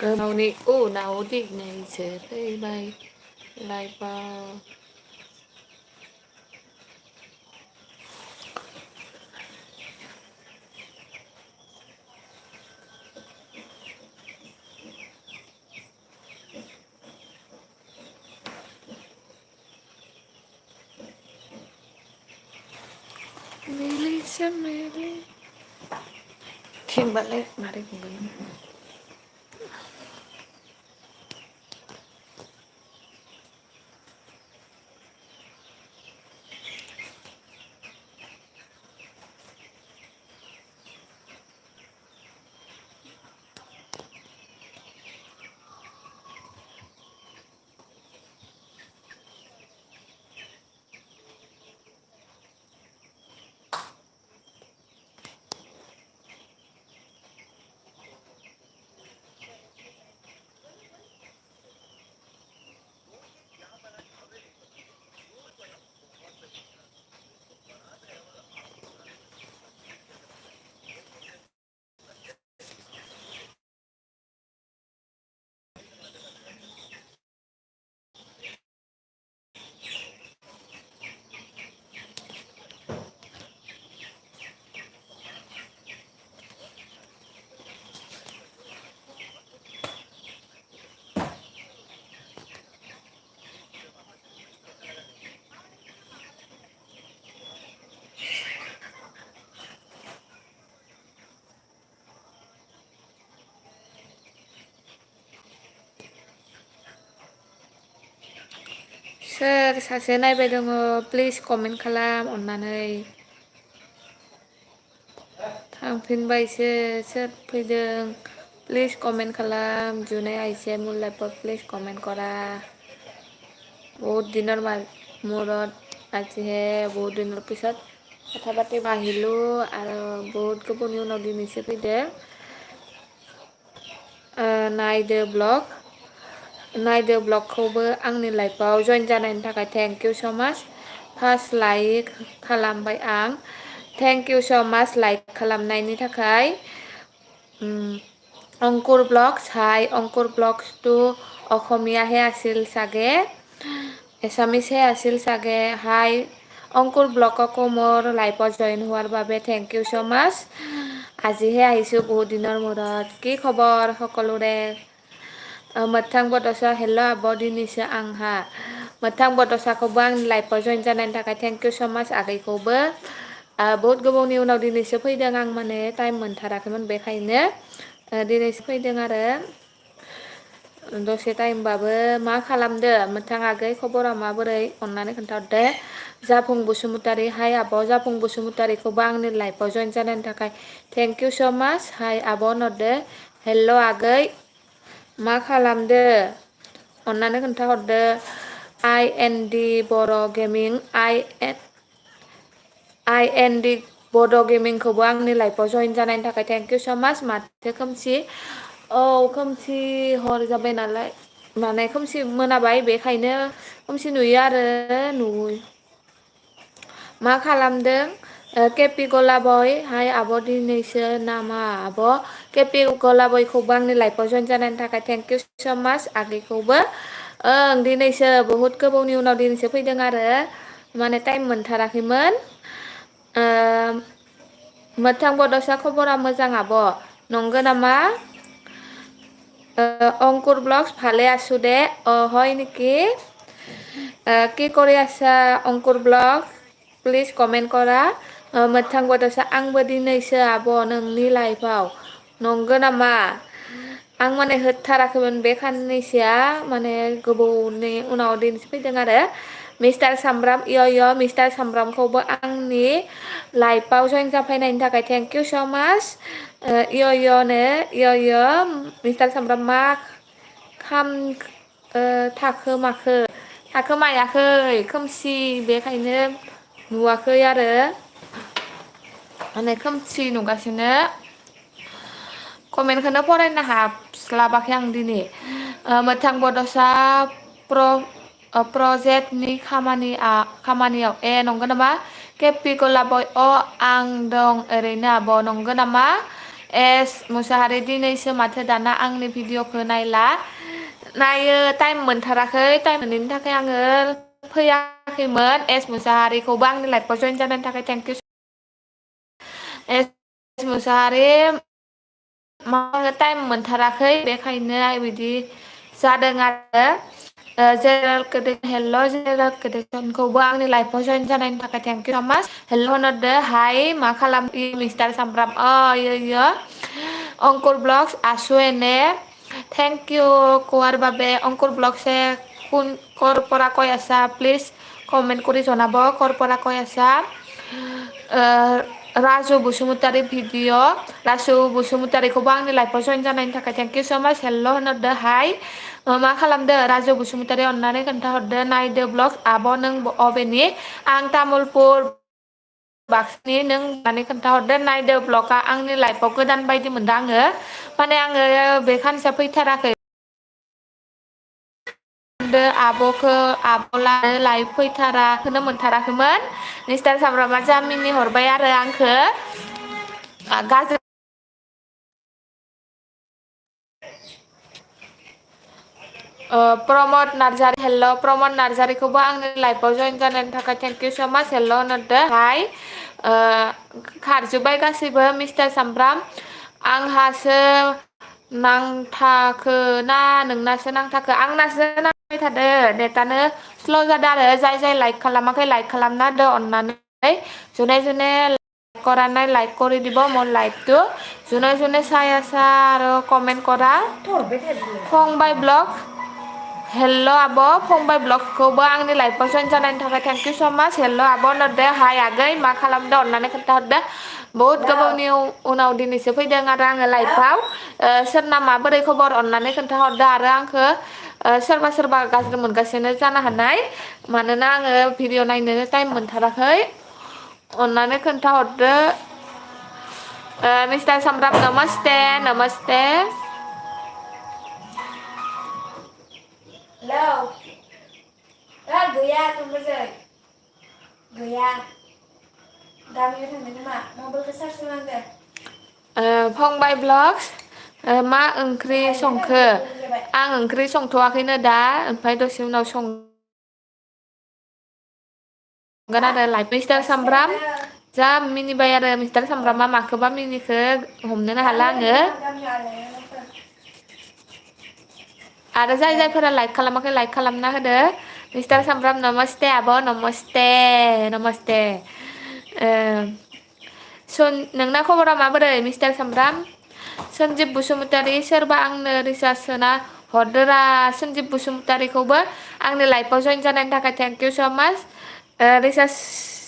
Nauni naudi này sẽ thấy bay lại vào Mili sẽ mili Thiên bật lên mà đây cùng mình Sir, saksi naik dong, please comment kalam अन्नानै थांफिनबायसो सोर फैदों please comment खालाम जुनाय आइसे मुलायफोर please comment करा बहुत दिনৰ মূৰত আজিহে বহুত দিনৰ পিছত কথা পাতিব আহিলোঁ আৰু বহুত गोबावनि उनाव दिनैसो फैदों नायदो ब्लगखौबो आंनि लाइफआव जइन जानायनि थाखाय थेंक इउ स' माच फार्स्ट लाइक खालामबाय आं थेंक इउ स' माच लाइक खालामनायनि थाखाय अंकुर ब्लग्स हाय अंकुर ब्लग्स टू অসমীয়া হে আছিল চাগে এছামিছ হে আছিল চাগে হাই অংকুৰ ব্লগকো মোৰ লাইফত জইন হোৱাৰ বাবে থেংক ইউ ছ' মাচ আজিহে আহিছোঁ বহুত দিনৰ মূৰত কি খবৰ সকলোৰে मोगथां बड'सा हेल' आब' दिनैसो आंहा मोगथां बड'साखौबो आंनि लाइफआव जइन जानायनि थाखाय थेंक इउ स' माच आगैखौबो बहुत गोबावनि उनाव दिनैसो फैदों आं माने टाइम मोनथाराखैमोन बेखायनो दिनैसो फैदों आरो दसे टाइमबाबो मा खालामदो मोगथां आगै खबरा माबोरै अन्नानै खोन्थाहरदो जाफुं बसुमतारी हाय आब' जाफुं बसुमतारीखौबो आंनि लाइफआव जइन जानायनि थाखाय थेंक इउ स' माच हाय आब' होनहरदो हेल' आगै मा खालामदो अन्नानै खोन्थाहरदो IND बर' गेमिं IND बड' गेमिंखौबो आंनि लाइफआव जइन जानायनि थाखाय थेंक इउ स' माच माथो खोमसि औ खोमसि हर जाबाय नालाय माने खोमसि मोनाबाय बेखायनो खोमसि नुयो आरो मा खालामदों केपि गलाबय हाय आब' दिनैसो नामा आब' केपि गलाबयखौबो आंनि लाइफआव जइन जानायनि थाखाय थेंक इउ स' माच आगैखौबो ओं दिनैसो बहुद गोबावनि उनाव दिनैसो फैदों आरो माने टाइम मोनथाराखैमोन मोगथां बड'सा खबरा मोजां आब' नंगौ नामा अंकुर ब्लग्स ভালে আছো দে হয় নেকি কি কৰি আছা अंकुर ब्लग प्लिज कमेन्ट करा मोगथां बड'सा आंबो दिनैसो आब' नोंनि लाइफआव नंगौ नामा आं माने होथाराखैमोन बे खाननैसोआ माने गोबावनि उनाव दिनैसो फैदों आरो मिस्टार सामब्राम इय मिस्टार सामब्रामखौबो आंनि लाइफआव जइन जाफैनायनि थाखाय थेंक इउ स' माच इय मिस्टार सामब्राम मा खाम थाखो मायाखै खोमसि बेखायनो नुवाखै आरो माने खोमसि नुगासिनो कमेन्टखौनो फरायनो हास्लाबाखै आं दिनै मोगथां बड'सा प्रजेक्टनि खामानियाव नंगौ नामा केपि गलाबय आं दं ओरैनो आब' नंगौ नामा एस मुसाहारि दिनैसो माथो दाना आंनि भिडिअखौ नायला नायो टाइम मोनथाराखै टाइम मोनैनि थाखाय आङो फैयाखैमोन एस मुसाहारिखौबो आंनि लाइफआव जइन जानायनि थाखाय थेंक इउ एस मुसाहारि मा टाइम मोनथाराखै बेखायनो बिदि जादों आरो हेल' जेनेरेलखौबो आंनि लाइफआव जइन जानायनि थाखाय थेंक इउ माच हेल' होनहरदो हाय मा खालाम मिस्टार सामब्राम इयो अंकुर ब्लग्स आसु एने थेंक इउ কোৱাৰ বাবে অংকুৰ ব্লগছে কোন কৰ পৰা কৈ আছা প্লিজ কমেণ্ট কৰি জনাব কৰ পৰা কৈ আছা राजु बसुमतारी भिडिअ राजु बसुमतारीखौबो आंनि लाइफआव जइन जानायनि थाखाय थेंक इउ स' माच हेल' होनहरदो हाय मा खालामदो राजु बसुमतारी अननानै खोन्थाहरदो नायदो ब्लग आब' नों अबेनि आं तामुलपुर बाक्सानि नों होननानै खोन्थाहरदो नायदो ब्लगआ आंनि लाइफआव गोदान बायदि मोनदों आङो माने आङो बे खानसेया फैथाराखै आब'खौ आब' लानो लाइभ फैथाराखौनो मोनथाराखैमोन मिस्टार सामब्रामा जा मिनि हरबाय आरो आंखौ गाज्रि प्रमद नार्जारि हेल' प्रमद नार्जारिखौबो आंनि लाइफआव जइन जानायनि थाखाय थेंक इउ स' माच हेल' होनहरदो हाय खारजोब्बाय गासैबो मिस्टार सामब्राम आंहासो नांथाखो ना नोंनासो नांथाखो आंनासो नांबाय थादो नेटानो स्ल' जादों आरो जाय जाय लाइक खालामाखै लाइक खालामना होदो अननानै যোনে যোনে লাইক কৰা নাই লাইক কৰি দিব মোৰ লাইভটো যোনে যোনে চাই আছা আৰু কমেণ্ট কৰা फंबाय ब्लग हेल' आब' फंबाय ब्लगखौबो आंनि लाइफआव जइन जानायनि थाखाय थेंक इउ स' माच हेल' आब' होनहरदो हाय आगै मा खालामदो अननानै खोन्थाहरदो बहुद गोबावनि उनाव दिनैसो फैदों आरो आङो लाइफआव सोरना माबोरै खबर अननानै खोन्थाहरदो आरो आंखौ सोरबा सोरबा गाज्रि मोनगासिनो जानो हानाय मानोना आङो भिडिअ नायनो टाइम मोनथाराखै अननानै खोन्थाहरदो मिस्टार सामब्राम नमस्ते नमस्ते हेलौ गैया थांबोजै गैया गामियाव थांदों नामा मबाइलखौ चार्ज होनांगौ फंबाय ब्लग्स मा ओंख्रि संखो आं ओंख्रि संथ'वाखैनो दा ओमफ्राय दसे उनाव संगोन आरो लाइफ मिस्टार सामब्राम जा मिनिबाय आरो मिस्टार सामब्रामा माखौबा मिनिखो हमनोनो हाला आङो आरो जाय जायफोरा लाइक खालामाखै लाइक खालामना होदो मिस्टार सामब्राम नमस्ते आब' नमस्ते नमस्ते नोंना खबरा माबोरै मिस्टार सामब्राम सन्जिब बसुमतारी सोरबा आंनो रिसार्ज सोना हरदोरा सन्जिब बसुमतारीखौबो आंनि लाइफआव जइन जानायनि थाखाय थेंक इउ स' माच रिसार्ज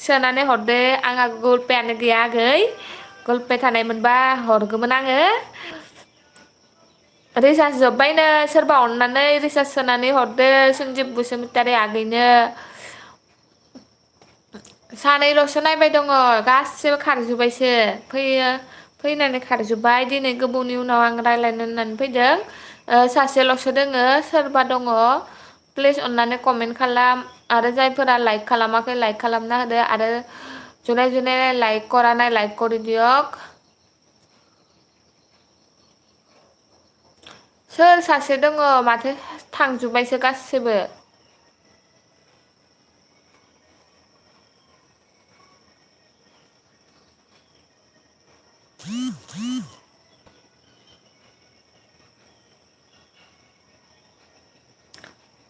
सोनानै हरदो आंहा गुगोल पेआनो गैया आगै गुगोल पे थानाय मोनबा हरगौमोन आङो रिसार्ज जोब्बायनो सोरबा अननानै रिसार्ज सोनानै हरदो सन्जिब बसुमतारी आगैनो सानैल'सो नायबाय दङ गासिबो खारजोब्बायसो फैनानै खारजोब्बाय दिनै गोबावनि उनाव आं रायज्लायनो होननानै फैदों सासेल'सो दोङो सोरबा दङ प्लिज अननानै कमेन्ट खालाम आरो जायफोरा लाइक खालामाखै लाइक खालामना होदो आरो যোনে যোনে লাইক কৰা নাই লাইক কৰি দিয়ক सोर सासे दङ माथो थांजोब्बायसो गासिबो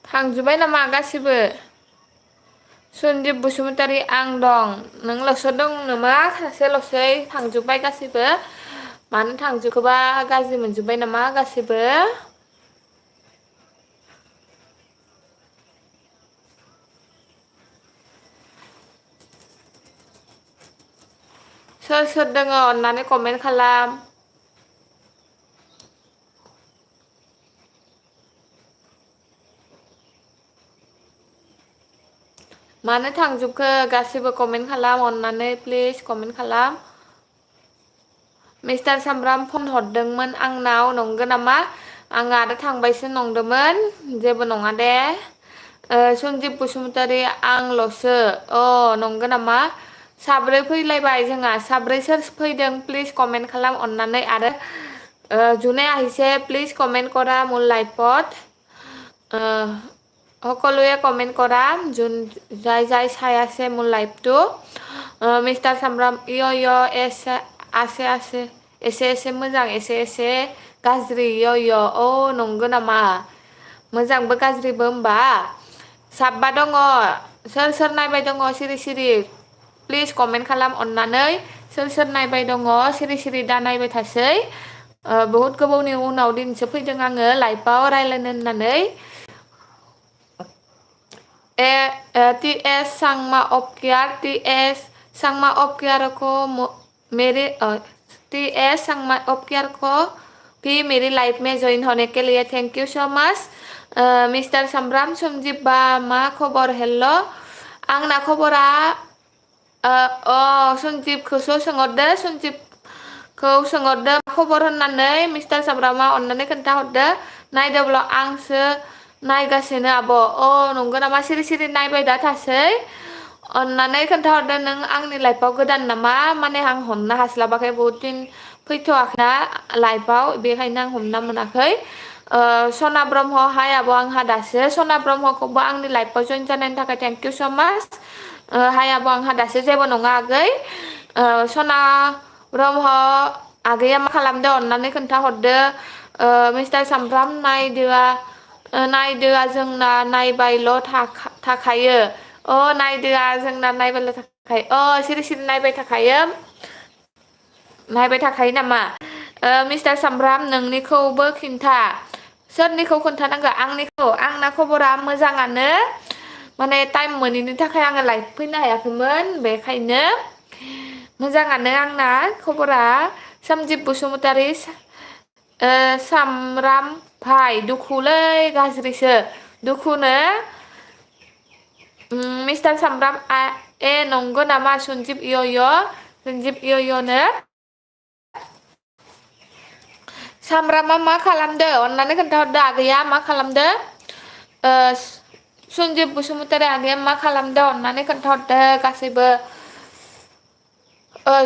थांजोब्बाय नामा गासिबो सन्जिब बसुमतारी आं दं नोंल'सो दं नामा सासेल'सै थांजोब्बाय गासिबो मानो थांजोबखोबा गाज्रि मोनजोब्बाय नामा गासिबो सोर सोर दङ अननानै कमेन्ट खालाम मानो थांजोबखो गासिबो कमेन्ट खालाम अननानै प्लिज कमेन्ट खालाम मिस्टार सामब्राम फन हरदोंमोन आंनाव नंगौ नामा आं आरो थांबायसो नंदोंमोन जेबो नङा दे सन्जिब बसुमतारी आंल'सो नंगौ नामा साब्रै फैलायबाय जोंहा साब्रै सोर फैदों प्लिज कमेन्ट खालाम अननानै आरो যোনে আহিছে প্লিজ কমেণ্ট কৰা মোৰ লাইভত সকলোৱে কমেণ্ট কৰা যাই যাই চাই আছে মোৰ লাইভটো মিষ্টাৰ সামৰাম ইয় আছে एसे मोजां एसे गाज्रि इय नंगौ नामा मोजांबो गाज्रिबो होमबा साबा दङ सोर सोर नायबाय दङ सिरि सिरि प्लिज कमेन्ट खालाम अननानै सोर सोर नायबाय दङ सिरि सिरि दा नायबाय थासै बहुत गोबावनि उनाव दिनैसो फैदों आङो लाइभआव रायलायनो होननानै T S Sangma of care T S Sangma of care को मेरे T S Sangma of care को भी मेरी लाइफ में ज्वाइन होने के लिए thank you so much mister Sambram Sanjeev बा मा खबर हेलो आंना खबरा संजीवखौसो सोंहरदो संजीवखौ सोंहरदो खबर होननानै मिस्टार सामब्रामा अननानै खोन्थाहरदो नायदोब्ला आंसो नायगासिनो आब' नंगौ नामा सिरि सिरि नायबाय दा थासै अननानै खोन्थाहरदो नों आंनि लाइफआव गोदान नामा माने आं हमनो हास्लाबाखै बहुत दिन फैथ'वाखैना लाइफआव बेखायनो आं हमना मोनाखै सना ब्रह्म हाय आब' आंहा दासो सना ब्रह्मखौबो आंनि लाइफआव जइन जानायनि थाखाय थेंक इउ सो माच हाय आब' आंहा दासो जेबो नङा आगै सना ब्रह्म आगैया मा खालामदो अननानै खोन्थाहरदो मिस्टार सामब्राम नायदोआ जोंना नायबायल' थाखायो नायदोआ जोंना नायबायल' थाखायो सिरि सिरि नायबाय थाखायो नामा मिस्टार सामब्राम नोंनिखौबो खिन्था सोरनिखौ खोन्थानांगौ आंना खबरा मोजाङानो माने टाइम मोनैनि थाखाय आङो लाइभ फैनो हायाखैमोन बेखायनो मोजाङानो आंना खबरा सोमजिब बसुमतारी सामब्राम भाई दुखुलै गाज्रिसो दुखुनो मिस्टार सामब्राम नंगौ नामा सन्जिब इय'नो सामब्रामा मा खालामदो अननानै खोन्थाहरदो आगैया मा खालामदो सन्जिब बसुमतारी आगैया मा खालामदो अननानै खोन्थाहरदो गासैबो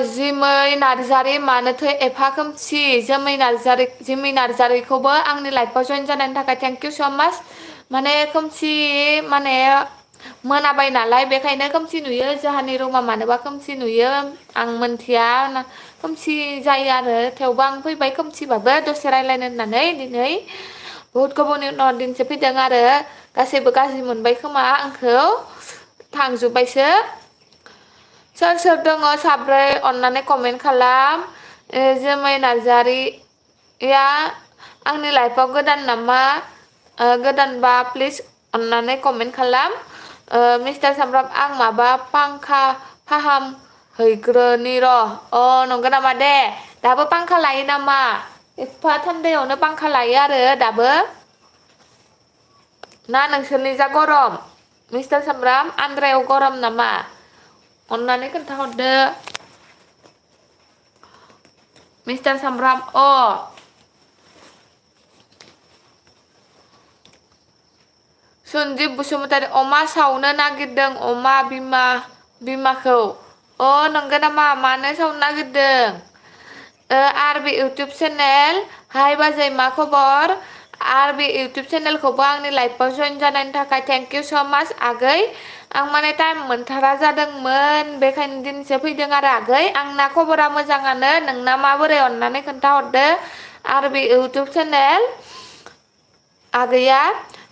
जिमै नार्जारि मानोथो एफा खोमसि जिमै नार्जारिखौबो आंनि लाइफआव जइन जानायनि थाखाय थेंक इउ स' माच माने खोमसि माने मोनाबाय नालाय बेखायनो खोमसि नुयो जोंहानि रुमा मानोबा खोमसि नुयो आं मोनथिया खोमसि जायो आरो थेवबो आं फैबाय खोमसिबाबो दसे रायलायनो होननानै दिनै बहुत गोबावनि उनाव दिनैसो फैदों आरो गासैबो गाज्रि मोनबाय खोमा आंखौ थांजोब्बायसो सोर सोर दङ साब्रै अननानै कमेन्ट खालाम जोमै नार्जारिया आंनि लाइफआव गोदान नामा गोदानबा प्लिज अननानै कमेन्ट खालाम मिस्टार सामब्राम आं माबा फांखा फाहाम हैग्रोनि नंगौ नामा दे दाबो फांखा लायो नामा एफा थान्दायावनो फांखा लायो आरो दाबो ना नोंसोरनि जा गरम मिस्टार सामब्राम आन्द्रायाव गरम नामा अननानै खोन्थाहरदो मिस्टार सामब्राम सन्जिब बसुमतारी अमा सावनो नागिरदों अमा बिमाखौ नंगौ नामा मानो सावनो नागिरदों आरबि इउटुब चेनेल हाय बाजै मा खबर आरबि इउटुब चेनेलखौबो आंनि लाइफआव जइन जानायनि थाखाय थेंक इउ स' माच आगै आं माने टाइम मोनथारा जादोंमोन बेखायनो दिनैसो फैदों आरो आगै आंना खबरा मोजाङानो नोंना माबोरै अननानै खोन्थाहरदो आरबि इउटुब चेनेल आगैया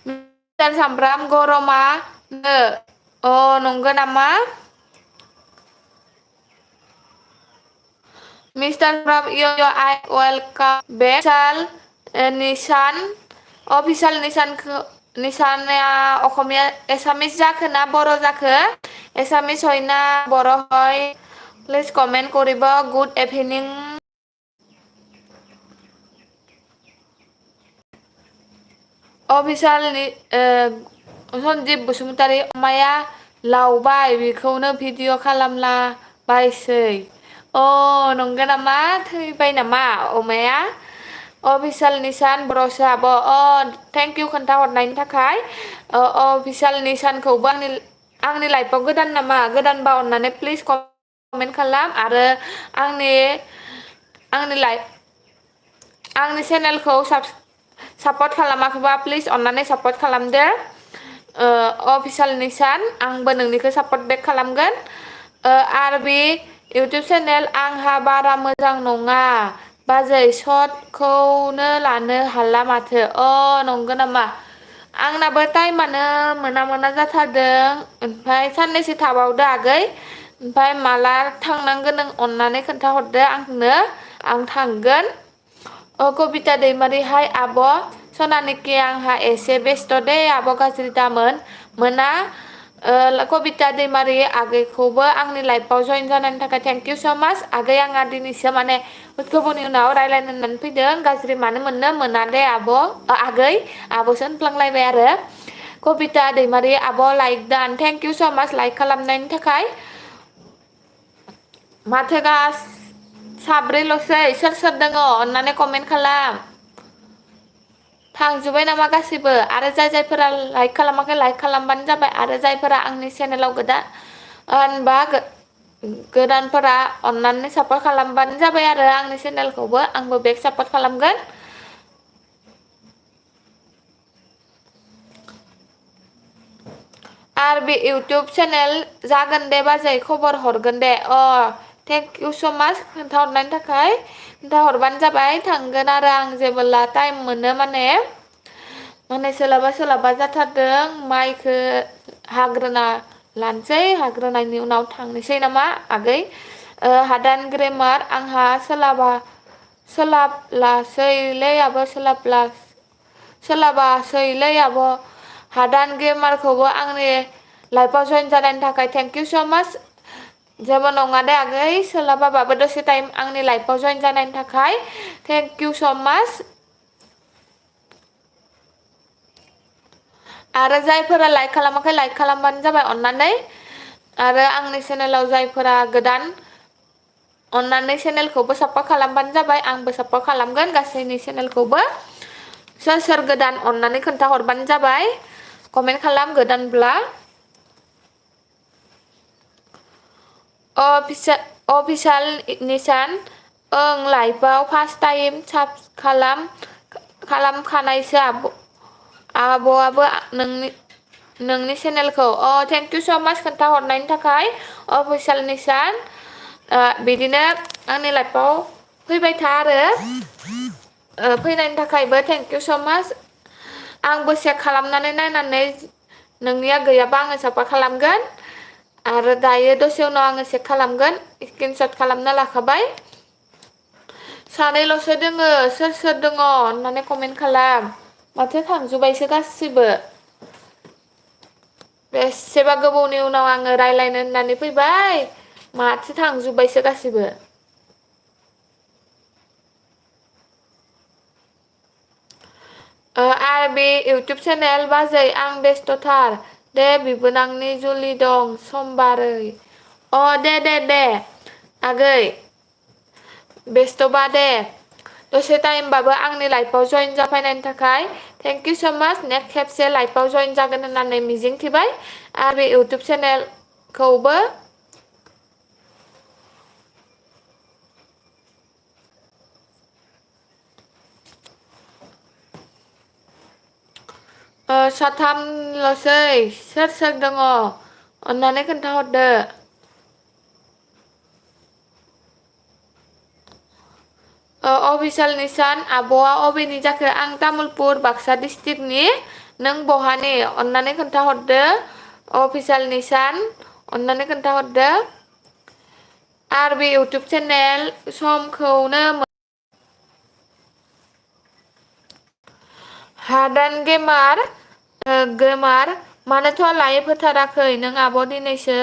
मिस्टार सामब्राम गरमानो नंगौ नामा मिस्टार सामब्राम आइ वेलकाम बेक अफिसियेल निशाना अखमिया एसामिस जाखो ना बर' जाखो एसामिस হয় না बर' হয় প্লিজ কমেণ্ট কৰিব good evening official Sanjib Basumatary अमाया लावबाय बेखौनो भिडिअ खालामला बायसै नंगौ नामा थैबाय नामा अमाया अफिसियेल निसान बर'सो आब' थेंक इउ खोन्थाहरनायनि थाखाय अफिसियेल निसानखौबो आंनि लाइफआव गोदान नामा गोदानबा अननानै प्लिज कमेन्ट खालाम आरो आंनि चेनेलखौ सापर्ट खालामाखैबा प्लिज अन्नानै सापर्ट खालामदो अफिसियेल निसान आंबो नोंनिखौ सापर्ट बेक खालामगोन आरो बे इउटुब चेनेल आंहा बारा मोजां नङा बाजै सर्टखौनो लानो हाला माथो नंगौ नामा आंनाबो टाइमानो मोना जाथारदों ओमफ्राय साननैसो थाबावदो आगै ओमफ्राय माला थांनांगोन नों अन्नानै खोन्थाहरदो आंनो आं थांगोन कबिता दैमारि हाय आब' सनानिखि आंहा एसे बेस्थ' दे आब' गाज्रि दामोन मोना कबिता दैमारि आगैखौबो आंनि लाइफआव जइन जानायनि थाखाय थेंक इउ स' माच आगै आंहा दिनैसो माने गोबावनि उनाव रायज्लायनो होननानै फैदों गाज्रि मानो मोननो मोना दे आब' आगै आब'सो होनफ्लांलायबाय आरो कबिता दैमारि आब' लाइक दान थेंक इउ स' माच लाइक खालामनायनि थाखाय माथो साब्रैल'सै सोर दङ अन्नानै कमेन्ट खालाम थांजोब्बाय नामा गासिबो आरो जायफोरा लाइक खालामाखै लाइक खालामबानो जाबाय आरो जायफोरा आंनि चेनेलाव गोदानफोरा अन्नानै सापर्ट खालामबानो जाबाय आरो आंनि चेनेलखौबो आंबो बेक सापर्ट खालामगोन आरो बे इउटुब चेनेल जागोन दे बाजै खबर हरगोन दे थेंक इउ स' माच खोन्थाहरनायनि थाखाय खोन्थाहरबानो जाबाय थांगोन आरो आं जेबोला टाइम मोनो माने सोलाबा जाथारदों माइखौ हाग्रोना लानोसै हाग्रोनायनि उनाव थांनोसै नामा आगै हादान ग्रेमार आंहा सोलाबलासैलै आब' सोलाबासैलै आब' हादान ग्रेमारखौबो आंनि लाइफआव जइन जानायनि थाखाय थेंक इउ स' माच जेबो नङा दे आगै सोलाबाबाबो दसे टाइम आंनि लाइफआव जइन जानायनि थाखाय थेंक इउ स' माच आरो जायफोरा लाइक खालामाखै लाइक खालामबानो जाबाय अन्नानै आरो आंनि चेनेलाव जायफोरा गोदान अन्नानै चेनेलखौबो सापर्ट खालामबानो जाबाय आंबो सापर्ट खालामगोन गासैनि चेनेलखौबो सोर गोदान अन्नानै खोन्थाहरबानो जाबाय कमेन्ट खालाम गोदानब्ला अफिसियेल निसान ओं लाइफआव फार्स्ट टाइम खालामखानायसो आब'आबो नोंनि चेनेलखौ थेंक इउ स' माच खोन्थाहरनायनि थाखाय अफिसियेल निसान बिदिनो आंनि लाइफआव फैबाय था आरो फैनायनि थाखायबो थेंक इउ स' माच आंबो चेक खालामनानै नायनानै नोंनिया गैयाबा आङो सापर्ट खालामगोन आरो दायो दसे उनाव आङो चेक खालामगोन स्क्रिनशट खालामना लाखाबाय सानैल'सो दोङो सोर दङ होननानै कमेन्ट खालाम माथो थांजोब्बायसो गासिबो बेसेबा गोबावनि उनाव आङो रायज्लायनो होननानै फैबाय माथो थांजोब्बायसो गासिबो आरो बे इउटुब चेनेल बाजै आं बेस्थ'थार दे बिबोनांनि जुलि दं समबारै दे आगै बेस्थ'बा दे दसे टाइमबाबो आंनि लाइफआव जइन जाफैनायनि थाखाय थेंक इउ स' माच नेक्स्ट खेबसे लाइफआव जइन जागोन होननानै मिजिंथिबाय आरो बे इउटुब चेनेलखौबो साथामल'सै सोर दङ अन्नानै खोन्थाहरदो अफिसियेल निसान आब'आ अबेनि जाखो आं तामुलपुर बाक्सा डिस्ट्रिक्टनि नों बहानि अन्नानै खोन्थाहरदो अफिसियेल निसान अन्नानै खोन्थाहरदो आरो बे इउटुब चेनेल समखौनो हादान गेमार मानोथ' लाइभ होथाराखै नों आब' दिनैसो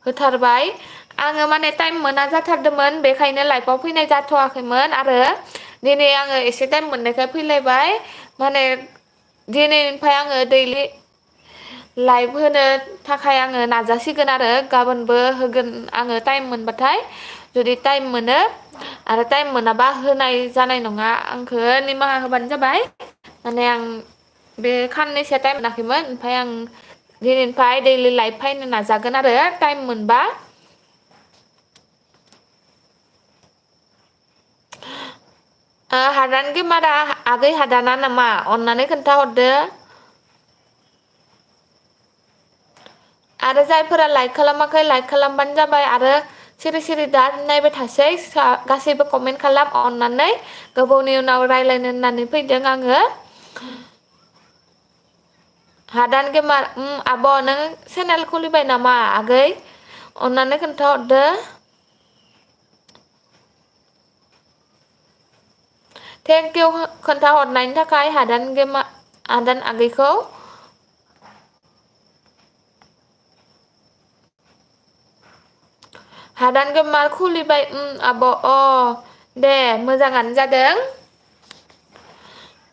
होथारबाय आङो माने टाइम मोना जाथारदोंमोन बेखायनो लाइभआव फैनाय जाथ'वाखैमोन आरो दिनै आङो एसे टाइम मोननायखाय फैलायबाय माने दिनैनिफ्राय आङो दैलि लाइभ होनो थाखाय आङो नाजासिगोन आरो गाबोनबो होगोन आङो टाइम मोनबाथाय जुदि टाइम मोनो आरो टाइम मोनाबा होनाय जानाय नङा आंखौ निमाहा होबानो जाबाय माने आं बे खाननैसो टाइम मोनाखैमोन ओमफ्राय आं दिनैनिफ्राय दैलि लाइभ फैनो नाजागोन आरो टाइम मोनबा हादान गेमारा आगै हादाना नामा अन्नानै खोन्थाहरदो आरो जायफोरा लाइक खालामाखै लाइक खालामबानो जाबाय आरो सिरि सिरि दा नायबाय थासै गासैबो कमेन्ट खालाम अननानै गोबावनि उनाव रायलायनो होननानै फैदों आङो हादान गेमार आब' नों चेनेल खुलिबाय नामा आगै अन्नानै खोन्थाहरदो थेंक इउ खोन्थाहरनायनि थाखाय हादान आगैखौ हादान गेमार खुलिबाय आब' दे मोजाङानो जादों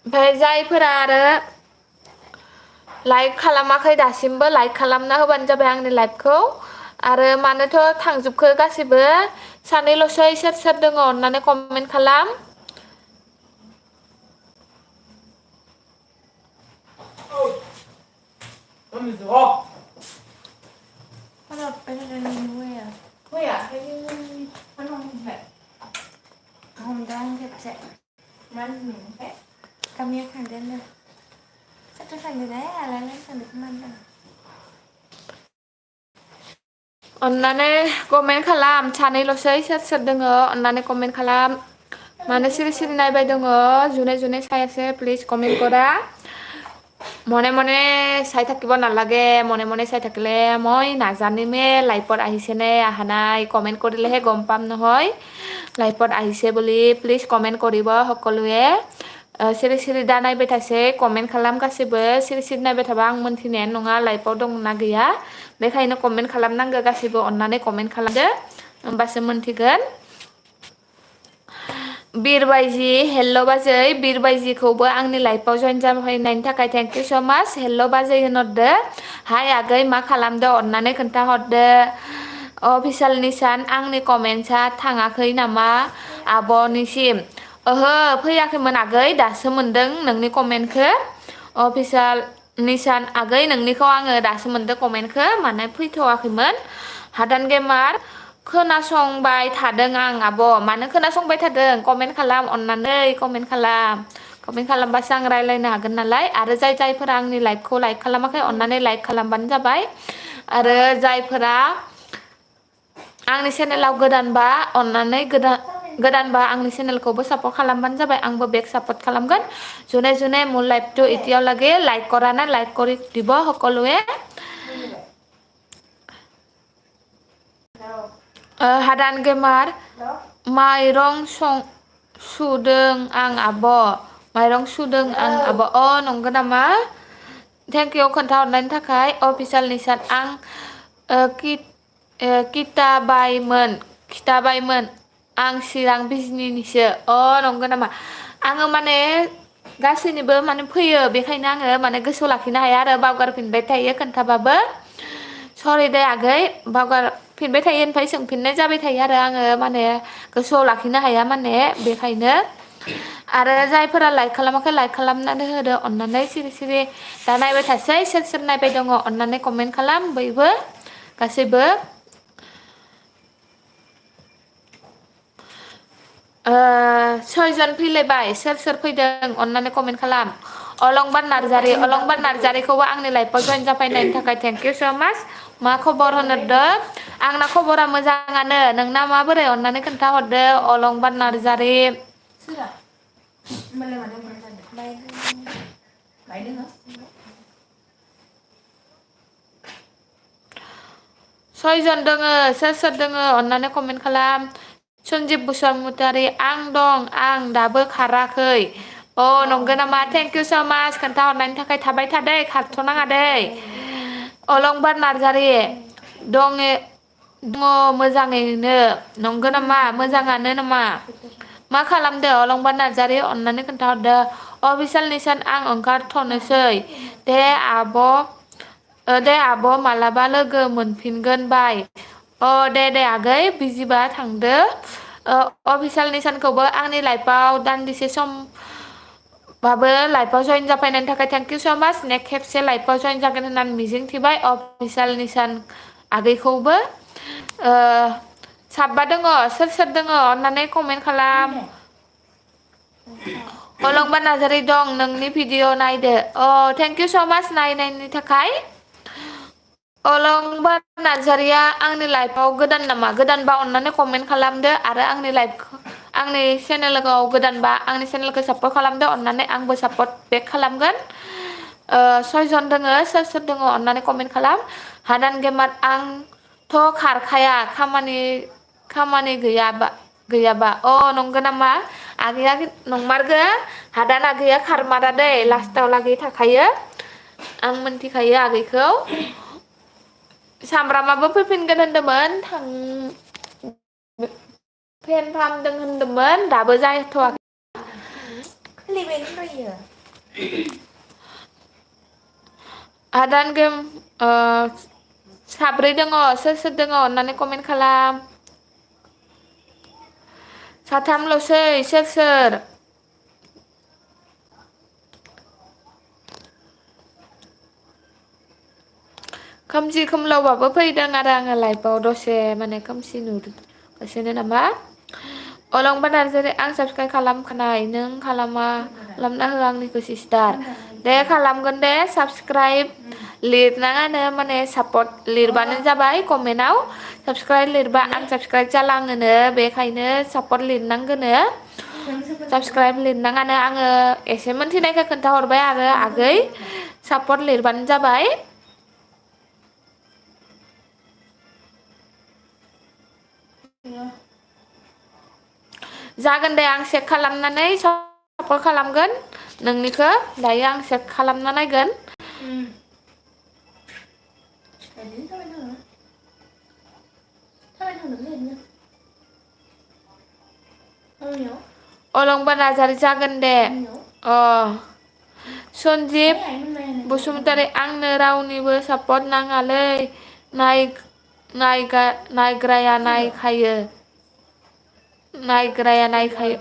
ओमफ्राय जायफोरा आरो लाइक खालामाखै दासिमबो लाइक खालामना होबानो जाबाय आंनि लाइभखौ आरो मानोथ' थांजोबखो गासैबो सानैल'सै सोर सोर दङ अननानै कमेन्ट खालाम अन्नानै कमेन्ट खालाम सानैल'सै सोर सोर दङ अन्नानै कमेन्ट खालाम मानो सिरि सिरि नायबाय दङ জোনে জোনে চাই আছে প্লিজ কমেন্ট কৰা মনে মনে চাই থাকিব নালাগে মনে মনে চাই থাকিলে মই নাজানিমে লাইভত আহিছেনে অহা নাই কমেন্ট কৰিলেহে গম পাম নহয় লাইভত আহিছে বুলি প্লিজ কমেন্ট কৰিব সকলোৱে सिरि सिरि दा नायबाय थासै कमेन्ट खालाम गासिबो सिरि सिरि नायबाय थाबा आं मोनथिनायानो नङा लाइभआव दंना गैया बेखायनो कमेन्ट खालामनांगौ गासिबो अननानै कमेन्ट खालामदो होमबासो मोनथिगोन बिरबायजि हेल्ल' बाजै बिरबायजिखौबो आंनि लाइफआव जइन जाफैनायनि थाखाय थेंक इउ स' माच हेल्ल' बाजै होनहरदो हाय आगै मा खालामदो अननानै खोन्थाहरदो अफिसियेल निसान आंनि कमेन्टसा थाङाखै नामा आब'निसिम ओहो फैयाखैमोन आगै दासो मोनदों नोंनि कमेन्टखौ अफिसियेल निसान आगै नोंनिखौ आङो दासो मोनदों कमेन्टखौ माने फैथ'वाखैमोन हादान गेमार खोनासंबाय थादों आं आब' मानो खोनासंबाय थादों कमेन्ट खालाम अननानै कमेन्ट खालामबासो आं रायज्लायनो हागोन नालाय आरो जायफोरा आंनि लाइभखौ लाइक खालामाखै अननानै लाइक खालामबानो जाबाय आरो जायफोरा आंनि चेनेलाव गोदानबा अननानै गोदानबा आंनि चेनेलखौबो सापर्ट खालामबानो जाबाय आंबो बेक सापर्ट खालामगोन যোনে যোনে মোৰ লাইভটো এতিয়ালৈকে লাইক কৰা নাই লাইক কৰি দিব সকলোৱে हादान गेमार माइरं सुदों आं आब' माइरं सुदों आं आब' नंगौ नामा थेंक इउ खोन्थाहरनायनि थाखाय अफिसियेल निसान आं खिथाबायमोन आं चिरां बिजनिनिसो नंगौ नामा आङो माने गासैनिबो माने फैयो बेखायनो आङो माने गोसोआव लाखिनो हाया आरो बावगारफिनबाय थायो खोन्थाबाबो सरि दे आगै बावगारफिनबाय थायो ओमफ्राय सोंफिननाय जाबाय थायो आरो आङो माने गोसोआव लाखिनो हाया माने बेखायनो आरो जायफोरा लाइक खालामाखै लाइक खालामनानै होदो अननानै सिरि सिरि दा नायबाय थासै सोर सोर नायबाय दङ अननानै कमेन्ट खालाम बयबो गासैबो सयजन फैलायबाय सोर सोर फैदों अननानै कमेन्ट खालाम अलंबार नार्जारिखौबो आंनि लाइफआव जइन जाफैनायनि थाखाय थेंक इउ स' माच मा खबर होनहरदो आंना खबरा मोजाङानो नोंना माबोरै अननानै खोन्थाहरदो अलंबार नार्जारि सयजन दोङो सोर सोर दोङो अननानै कमेन्ट खालाम सन्जिब बसुमतारी आं दं आं दाबो खाराखै नंगौ नामा थेंक इउ स' माच खोन्थाहरनायनि थाखाय थाबाय थादै खारथ'नाङा दै अलंबार नार्जारि दङ मोजाङैनो नंगौ नामा मोजाङानो नामा मा खालामदो अलंबार नार्जारि अननानै खोन्थाहरदो अफिसियेल निसान आं ओंखारथ'नोसै दे आब' मालाबा लोगो मोनफिनगोन बाय दे आगै बिजिबा थांदो अफिसियेल निसानखौबो आंनि लाइफआव दान्दिसे समबाबो लाइफआव जइन जाफैनायनि थाखाय थेंक इउ स' माच नेक्स्ट खेबसे लाइफआव जइन जागोन होननानै मिजिंथिबाय अफिसियेल निसान आगैखौबो साबा दङ सोर सोर दङ अननानै कमेन्ट खालाम अलंबार नार्जारि दं नोंनि भिडिअ नायदो थेंक इउ स माच नायनायनि थाखाय अलंबार नार्जारिया आंनि लाइफआव गोदान नामा गोदानबा अननानै कमेन्ट खालामदो आरो आंनि चेनेलखौ गोदानबा आंनि चेनेलखौ सापर्ट खालामदो अननानै आंबो सापर्ट बेक खालामगोन 6 जन दोङो सोर सोर दङ अननानै कमेन्ट खालाम हादान गेमार आंथ' खारखाया खामानि गैयाबा नंगौ नामा आगैया नंमारगो हादान आगैया खारमारा दै लास्टाव लागै थाखायो आं मोनथिखायो आगैखौ सामब्रामाबो फैफिनगोन होनदोंमोन फेन फाहामदों होनदोंमोन दाबो जाथ'वाखै हादान गेम साब्रै दङ सोर सोर दङ अननानै कमेन्ट खालाम साथामल'सै सोर सोर खोमसि खोमलावबाबो फैदों आरो आङो लाइफआव दसे माने खोमसि नुगासिनो नामा अलंबार नार्जारि आं साबसक्राइब खालामखानाय नों खालामना हो आंनिखौ सिस्टार दे खालामगोन दे साबसक्राइब लिरनाङानो माने सापर्ट लिरबानो जाबाय कमेन्टआव साबसक्राइब लिरबा आं साबसक्राइब जालाङोनो बेखायनो सापर्ट लिरनांगोनो साबसक्राइब लिरनाङानो आङो एसे मोनथिनायखौ खोन्थाहरबाय आरो आगै सापर्ट लिरबानो जाबाय जागोन दे आं चेक खालामनानै सापर्ट खालामगोन नोंनिखौ दायो आं चेक खालामना नायगोन अलंबार नार्जारि जागोन दे सन्जिब बसुमतारी आंनो रावनिबो सापर्ट नाङालै नायग्राया नायखायो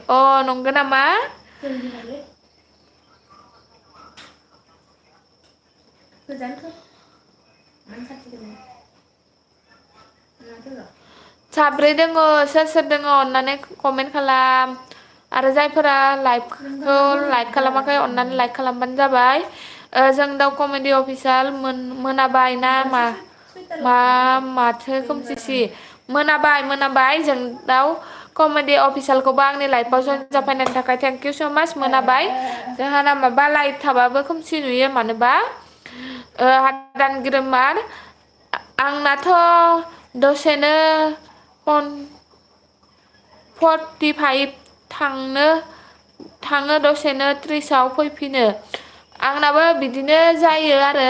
नंगौ नामा साब्रै दङ सोर सोर दङ अननानै कमेन्ट खालाम आरो जायफोरा लाइभखौ लाइक खालामाखै अननानै लाइक खालामबानो जाबाय जों दाउ कमेडि अफिसियेल मोनाबाय ना माथो खोमसिसि मोनाबाय जों दाउ कमेडि अफिसियेलखौबो आंनि लाइफआव जइन जाफैनायनि थाखाय थेंक इउ स माच मोनाबाय जोंहा नामाबा लाइट थाबाबो खोमसि नुयो मानोबा हादान गेमार आंनाथ' दसेनो 45 थाङो दसेनो 30आव फैफिनो आंनाबो बिदिनो जायो आरो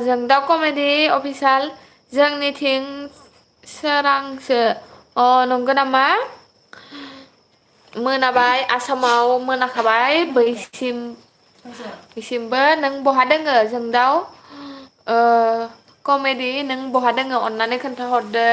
जों दाउ कमेडि अफिसियेल जोंनिथिं सोरांसो नंगौ नामा मोनाबाय आसामाव मोनाखाबाय बैसिमबो नों बहा दोङो जों दाउ कमेडि नों बहा दोङो अननानै खोन्थाहरदो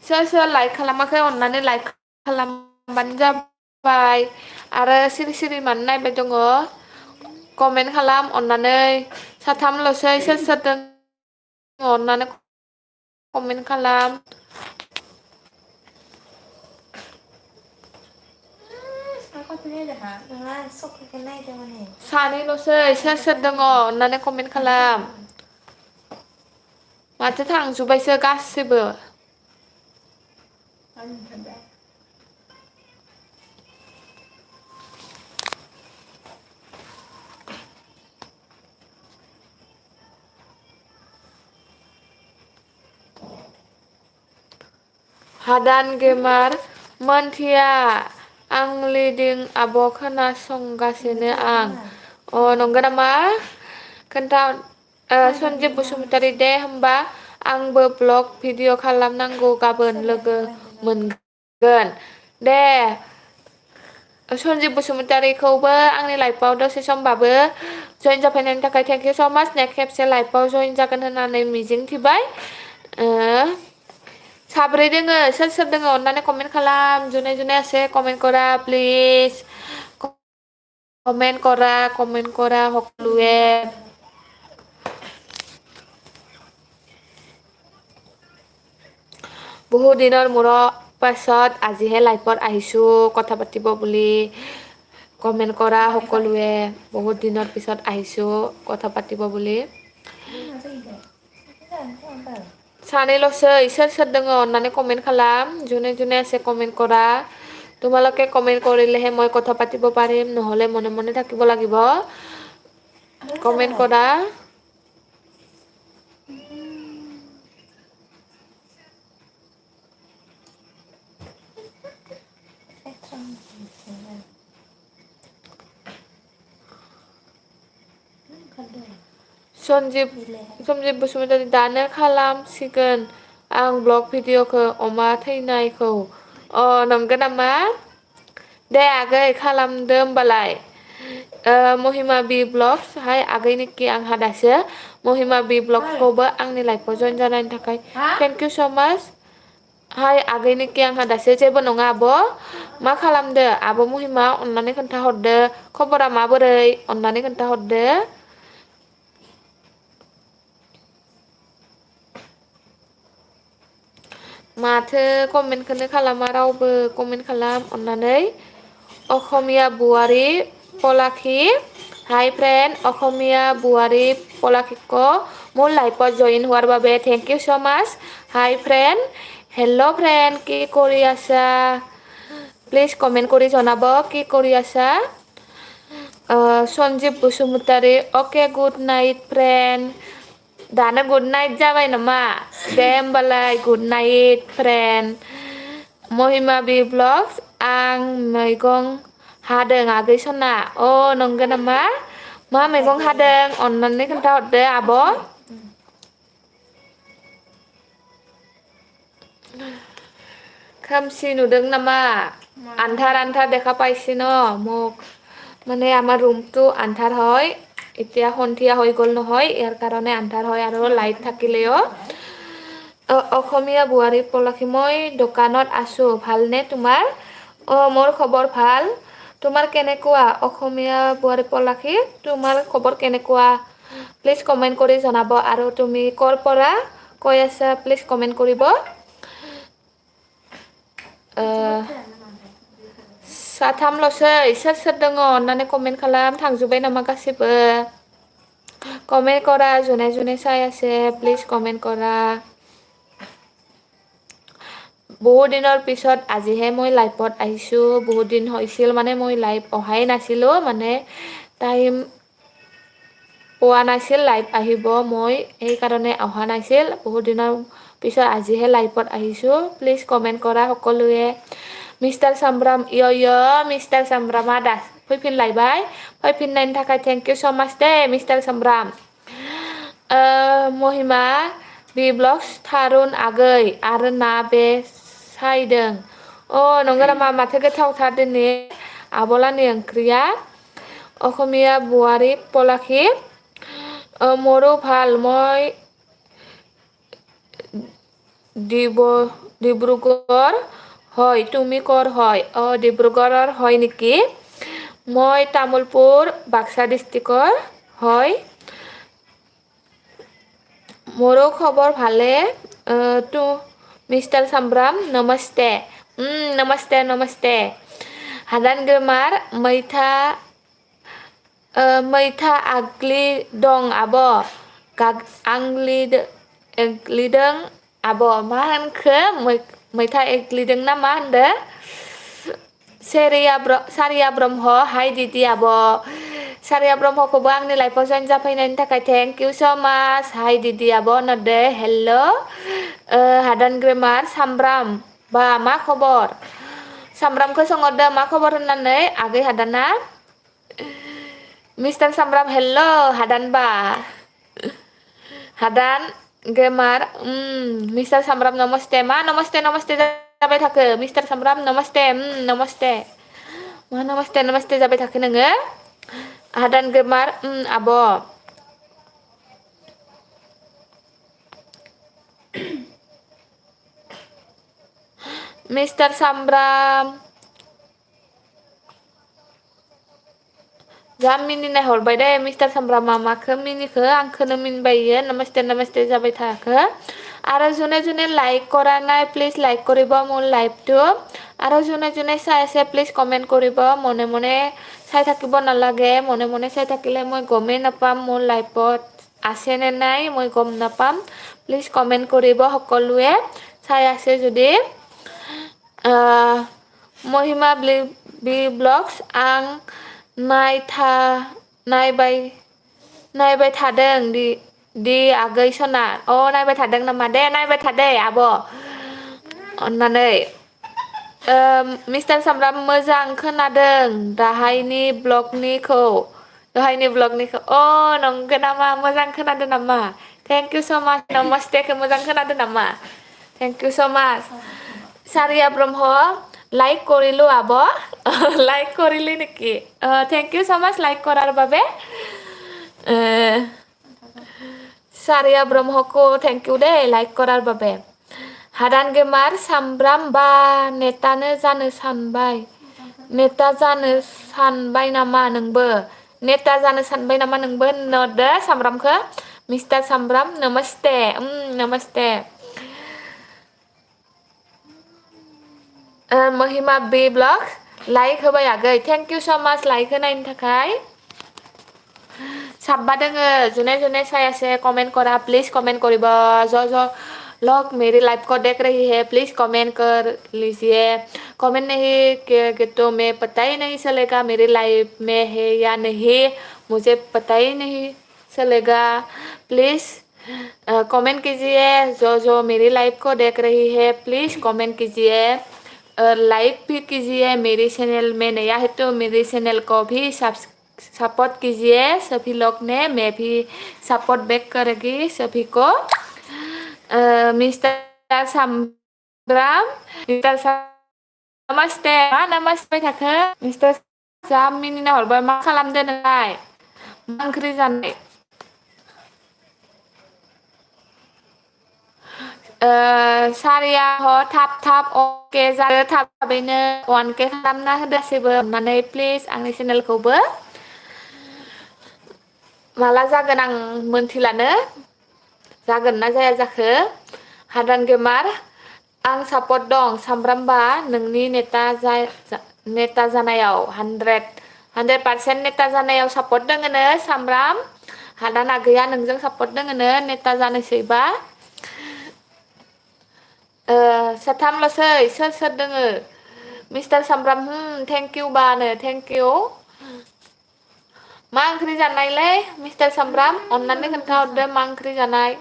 सोर लाइक खालामाखै अननानै लाइक खालामबानो जाबाय आरो सिरि मानो नायबाय दङ कमेन्ट खालाम अननानै साथामल'सै सोर दङ अननानै कमेन्ट खालाम सानैल'सै सोर दङ अननानै कमेन्ट खालाम माथो थांजोब्बायसो गासिबो हादान गेमार मोनथिया आं लिडिं आब' खोनासंगासिनो आं नंगौ नामा खोन्था सन्जिब बसुमतारी दे होमबा आंबो ब्लग भिडिअ खालामनांगौ गाबोन लोगो मोनगोन दे सन्जिब बसुमतारिखौबो आंनि लाइफआव दसे समबाबो जइन जाफैनायनि थाखाय थेंक इउ स' माच नेक्स्ट खेबसे लाइफआव जइन जागोन होननानै मिजिंथिबाय साब्रै दोङो सोर सोर दोङो अननानै कमेन्ट खालाम जुनाय जुनाय আছে कमेन्ट কৰা প্লিজ কমেন্ট কৰা সকলোৱে বহুত দিনৰ মূৰৰ পাছত আজিহে লাইফত আহিছোঁ কথা পাতিব বুলি কমেন্ট কৰা সকলোৱে বহুত দিনৰ পিছত আহিছোঁ কথা পাতিব বুলি सानैल'सै सोर सोर दङ अननानै कमेन्ट खालाम যোনে যোনে আছে কমেন্ট কৰা তোমালোকে কমেন্ট কৰিলেহে মই কথা পাতিব পাৰিম নহ'লে মনে মনে থাকিব লাগিব কমেন্ট কৰা सन्जिब बसुमतारी दानो खालामसिगोन आं ब्लग भिडिअखौ अमा थैनायखौ नंगौ नामा दे आगै खालामदो होमबालाय महिमा बि ब्लग्स हाय आगैनिखि आंहा दासो महिमा बि ब्लग्सखौबो आंनि लाइफआव जइन जानायनि थाखाय थेंक इउ स' माच हाय आगैनिखि आंहा दासो जेबो नङा आब' मा खालामदो आब' महिमा अननानै खोन्थाहरदो खबरा माबोरै अननानै खोन्थाहरदो माथो कमेन्टखौनो खालामा रावबो कमेन्ट खालाम अननानै অসমীয়া বোৱাৰী পলাশী হাই ফ্ৰেণ্ড অসমীয়া বোৱাৰী পলাশীক মোৰ লাইফত জইন হোৱাৰ বাবে thank you so' much hi friend hello' friend কি কৰি আছা প্লিজ কমেন্ট কৰি জনাব কি কৰি আছা सन्जिब बसुमतारी अके गुड नाइट फ्रेन्ड दानो गुड नाइट जाबाय नामा दे होमबालाय गुड नाइट फ्रेन्ड महिमा बि ब्लग्स आं मैगं हादों आगै सना नंगौ नामा मा मैगं हादों अननानै खोन्थाहरदो आब' खोमसि नुदों नामा আন্ধাৰ আন্ধাৰ দেখা পাইছে ন মোক মানে আমাৰ ৰুমটো আন্ধাৰ হয় এতিয়া সন্ধিয়া হৈ গ'ল নহয় ইয়াৰ কাৰণে আন্ধাৰ হয় আৰু লাইট থাকিলেও অসমীয়া বোৱাৰী পলাশী মই দোকানত আছোঁ ভালনে তোমাৰ মোৰ খবৰ ভাল তোমাৰ কেনেকুৱা অসমীয়া বোৱাৰী পলাশী তোমাৰ খবৰ কেনেকুৱা প্লিজ কমেণ্ট কৰি জনাব আৰু তুমি ক'ৰ পৰা কৈ আছা প্লিজ কমেণ্ট কৰিব साथामल'सै सोर सोर दङ अननानै कमेन्ट खालाम थांजोब्बाय नामा गासिबो কমেণ্ট কৰা যোনে যোনে চাই আছে প্লিজ কমেণ্ট কৰা বহুত দিনৰ পিছত আজিহে মই লাইভত আহিছোঁ বহুত দিন হৈছিল মানে মই লাইভ অহাই নাছিলোঁ মানে টাইম পোৱা নাছিল লাইভ আহিব মই সেইকাৰণে অহা নাছিল বহুত দিনৰ পিছত আজিহে লাইভত আহিছোঁ প্লিজ কমেণ্ট কৰা সকলোৱে मिस्टार सामब्राम मिस्टार सामब्रामा दा फैफिनलायबाय फैफिननायनि थाखाय थेंक इउ स' माच दे मिस्टार सामब्राम महिमा बि ब्लग्स थारुन आगै आरो ना बे सायदों नंगौ नामा माथो गोथावथार दिनै आब'लानि ओंख्रिया অসমীয়া বোৱাৰী পলাশী মোৰো ভাল মই ডিব্ৰুগড় হয় তুমি ক'ৰ হয় ডিব্ৰুগড়ৰ হয় নেকি মই তামোলপুৰ বাক্সা ডিষ্ট্ৰিক্টৰ হয় মোৰো খবৰ ভালে তো মিষ্টাৰ চামব্ৰাম নমস্তে নমস্তে নমস্তে হাদান गोमार मैथा आग्लि दं आब' एग्लिदों आब' मा होनखो मैथा एग्लिदों ना मा होनदो सारिया ब्रह्म हाय दिदि आब' सारिया ब्रह्मखौबो आंनि लाइफआव जइन जाफैनायनि थाखाय थेंक इउ स' माच हाय दिदि आब' नदे हेल्ल' हादान ग्रेमार सामब्राम बा मा खबर सामब्रामखौ सोंहरदो मा खबर होननानै आगै हादाना मिस्टार सामब्राम हेल्ल' हादान बा हादान गेमार मिस्टार सामब्राम नमस्ते मा नमस्ते नमस्ते जाबाय थाखो मिस्टार सामब्राम नमस्ते नमस्ते मा नमस्ते नमस्ते जाबाय थाखो नोङो हादान गोमार आब' मिस्टार सामब्राम जा मिनिनाय हरबाय दे मिस्टार सामब्रामा माखो मिनिखो आंखौनो मिनिबाय इयो नमस्ते नमस्ते जाबाय थाखो আৰু যোনে যোনে লাইক কৰা নাই প্লিজ লাইক কৰিব মোৰ লাইভটো আৰু যোনে যোনে চাই আছে প্লিজ কমেণ্ট কৰিব মনে মনে চাই থাকিব নালাগে মনে মনে চাই থাকিলে মই গমেই নাপাম মোৰ লাইভত আছে নে নাই মই গম নাপাম প্লিজ কমেণ্ট কৰিব সকলোৱে চাই আছে যদি महिमा बि ब्लग्स आं नायबाय थादों दि आगै सना नायबाय थादों नामा दे नायबाय थादे आब' अन्नानै मिस्टार सामब्राम मोजां खोनादों दहायनि ब्लगनिखौ नंगौ नामा मोजां खोनादों नामा थेंक इउ स' माच नमस्तेखौ मोजां खोनादों नामा थेंक इउ स' माच सारिया ब्रह्म লাইক কৰিলোঁ আব লাইক কৰিলি নেকি thank you so' much like কৰাৰ বাবে सारिया ब्रह्मको थेंक इउ दे लाइक करार बाबे हादान गेमार सामब्राम बा नेता जानो सानबाय नामा नोंबो नोदो सामब्रामखो मिस्टार सामब्राम नमस्ते नमस्ते महिमा बि ब्लग लाइक होबाय आगै थेंक इउ स' माच लाइक होनायनि थाखाय साबा दोङो जुने जुने सायासे कमेंट करा प्लीज कमेंट करिब जो लोग मेरी लाइफ को देख रही है प्लीज कमेंट कर लीजिए कमेंट नहीं किए तो मैं पता ही नहीं चलेगा मेरी लाइफ में है या नहीं मुझे पता ही नहीं चलेगा प्लीज कमेंट कीजिए जो मेरी लाइफ को देख रही है प्लीज कमेंट कीजिए लाइक भी कीजिए मेरी चैनल में नया है तो मेरी चैनल को भी सपोर्ट कीजिए सभी लोग ने मैं भी सपोर्ट बैक करेगी सभी को मिस्टर सामब्राम नमस्ते मा नमस्ते थाखो मिस्टर जा मिनिना हरबाय मा खालामदो नोंलाय मा ओंख्रि जानाय सारिया थाब अके जादो थाबैनो 1K खालामना होदो गासैबो अननानै प्लिज आंनि चेनेलखौबो माला जागोन आं मोनथिलानो जागोन ना जाया जाखो हादान गेमार आं सापर्ट दं सामब्रामबा नोंनि नेता जानायाव 100% नेता जानायाव सापर्ट दोङोनो सामब्राम हादान आगैया नोंजों सापर्ट दोङोनो नेता जानोसैबा साथामल'सै सोर दोङो मिस्टार सामब्राम थेंक इउ बानो थेंक इउ मा ओंख्रि जानायलै मिस्टार सामब्राम अन्नानै खोन्थाहरदो मा ओंख्रि जानाय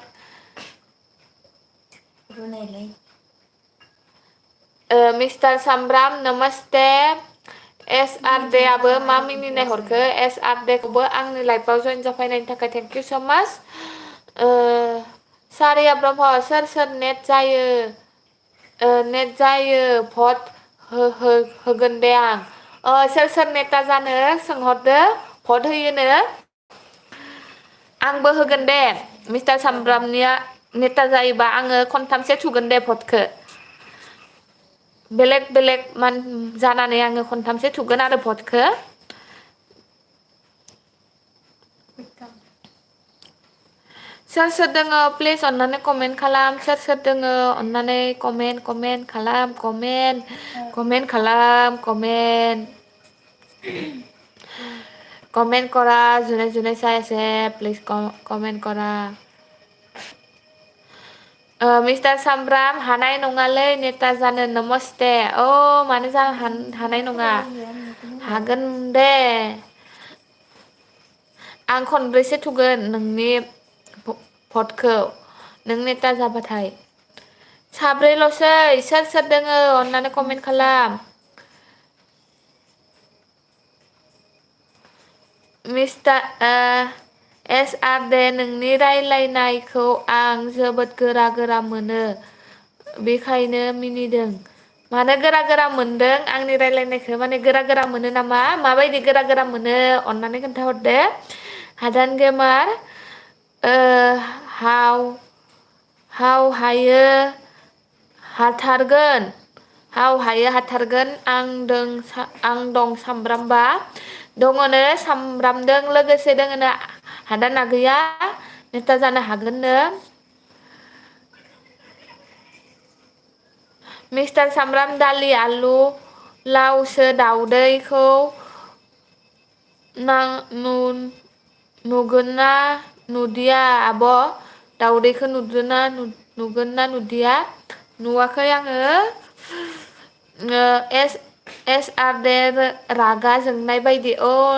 मिस्टार सामब्राम नमस्ते SRD आबो मा मिनिनाय हरखो SRD खौबो आंनि लाइफआव जइन जाफैनायनि थाखाय थेंक इउ स' माच सारिया ब्रह्म सोर नेट जायो भट होगोन दे आं सोर नेता जानो सोंहरदो भट होयोनो आंबो होगोन दे मिस्टार सामब्रामनिया नेता जायोबा आङो खनथामसे थुगोन दे भटखौ बेलेग मान जानानै आङो खनथामसे थुगोन आरो भटखौ सोर दोङो प्लिज अन्नानै कमेन्ट खालाम सोर दोङो अन्नानै कमेन्ट खालाम कमेन्ट करा जुने चाই আছে प्लिज कमेन्ट करा मिस्टार सामब्राम हानाय नङालै नेता जानो नमस्ते मानो हानाय नङा हागोन दे आं खनब्रैसो थुगोन नोंनि भटखौ नों नेता जाबाथाय साब्रैल'सै सोर दोङो अन्नानै कमेन्ट खालाम मिस्टार SRD नोंनि रायलायनायखौ आं जोबोद गोरा मोनो बेखायनो मिनिदों मानो गोरा गोरा मोनदों आंनि रायलायनायखौ माने गोरा गोरा मोनो नामा माबायदि गोरा गोरा मोनो अन्नानै खोन्थाहरदो हादान गेमार हाव हाव हायो हाथारगोन हाव हायो हाथारगोन आं दं सामब्रामबा दङनो सामब्रामदों लोगोसे दोङोनो हादान आगैया नेथा जानो हागोननो मिस्टार सामब्राम दालि आलु लावसो दाउदैखौ नुगोन ना नुदिया आब' दाउदैखौ नुगोन ना नुदिया नुवाखै आङो एस आर दे रागा जोंनाय बायदि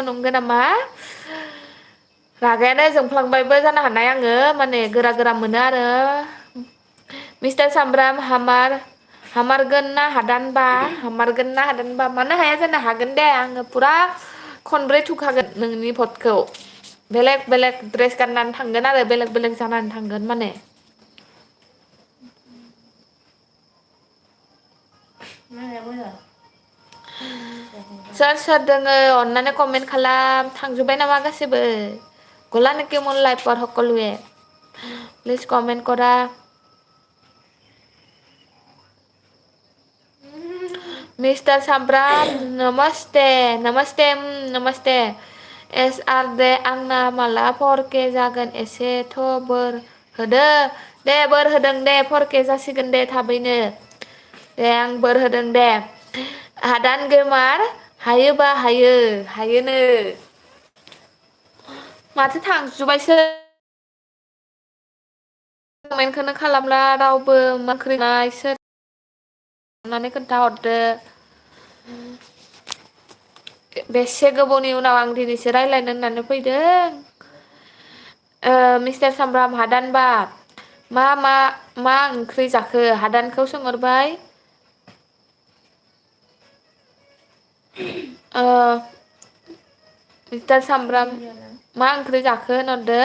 नंगौ नामा रागायानो जोंफ्लांबायबो जानो हानाय आङो माने गोरा गोरा मोनो आरो मिस्टार सामब्राम हामारगोन ना हादानबा मानो हाया जानो हागोन दे आङो फुरा खनब्रै थुखागोन नोंनि भटखौ बेलेग बेलेग ड्रेस गाननानै थांगोन आरो बेलेग बेलेग जानानै थांगोन माने सोर सोर दोङो अन्नानै कमेन्ट खालाम थांजोब्बाय नामा गासैबो गला नेকি মোৰ লাইফত সকলোৱে প্লিজ কমেণ্ট কৰা मिस्टार सामब्राम नमस्ते एस आर दे आंना माला 4K जागोन एसेथ' बोर होदो दे बोर होदों दे 4K जासिगोन दे थाबैनो दे आं बोर होदों दे हादान गोमार हायोबा हायोनो माथो थांजुबायसो कमेन्टखौनो खालामला रावबो माख्रिनाय सोर अन्नानै खोन्थाहरदो बेसे गोबावनि उनाव आं दिनैसो रायज्लायनो होननानै फैदों मिस्टार सामब्राम हादानबा मा ओंख्रि जाखो हादानखौ सोंहरबाय मिस्टार सामब्राम मा ओंख्रि जाखो होनहरदो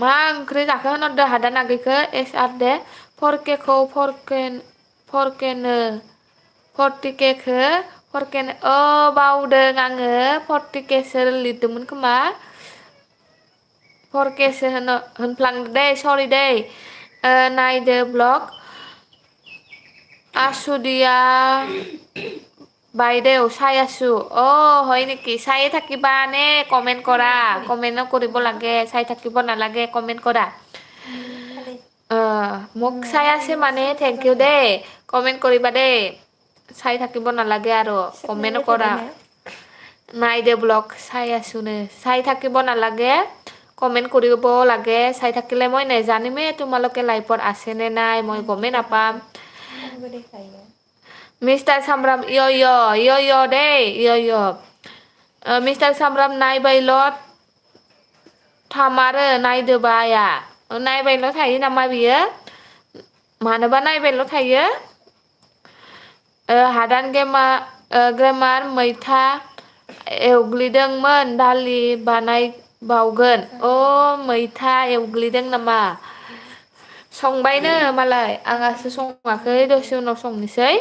मा ओंख्रि जाखो होनहरदो हादान आगैखौ एस आर दे 4Kखौ 4Kनो 40Kखौ बावदों आङो 40Kसो लिरदोंमोन खोमा 4Kसो होनफ्लांदो दै सरि दै नायदो ब्लग आसुदिया বাইদেউ চাই আছো হয় নেকি চায়ে থাকিবা নে কমেণ্ট কৰা কমেণ্ট কৰিব লাগে চাই থাকিব নালাগে কমেণ্ট কৰা মোক চাই আছে মানে থেংক ইউ দেই কমেণ্ট কৰিবা দেই চাই থাকিব নালাগে আৰু কমেণ্ট কৰা নাইদে ব্লগ চাই আছোনে চাই থাকিব নালাগে কমেণ্ট কৰিব লাগে চাই থাকিলে মই নেজানিমেই তোমালোকে লাইভত আছেনে নাই মই গমেই নাপাম मिस्टार सामब्राम इय दे इय मिस्टार सामब्राम नायबायल' थामारो नायदोबा आया नायबायल' थायो नामा बियो मानोबा नायबायल' थायो हादान ग्रेमार मैथा एवग्लिदोंमोन दालि बानायबावगोन मैथा एवग्लिदों नामा संबायनो मालाय आंहासो सङाखै दसे उनाव संनोसै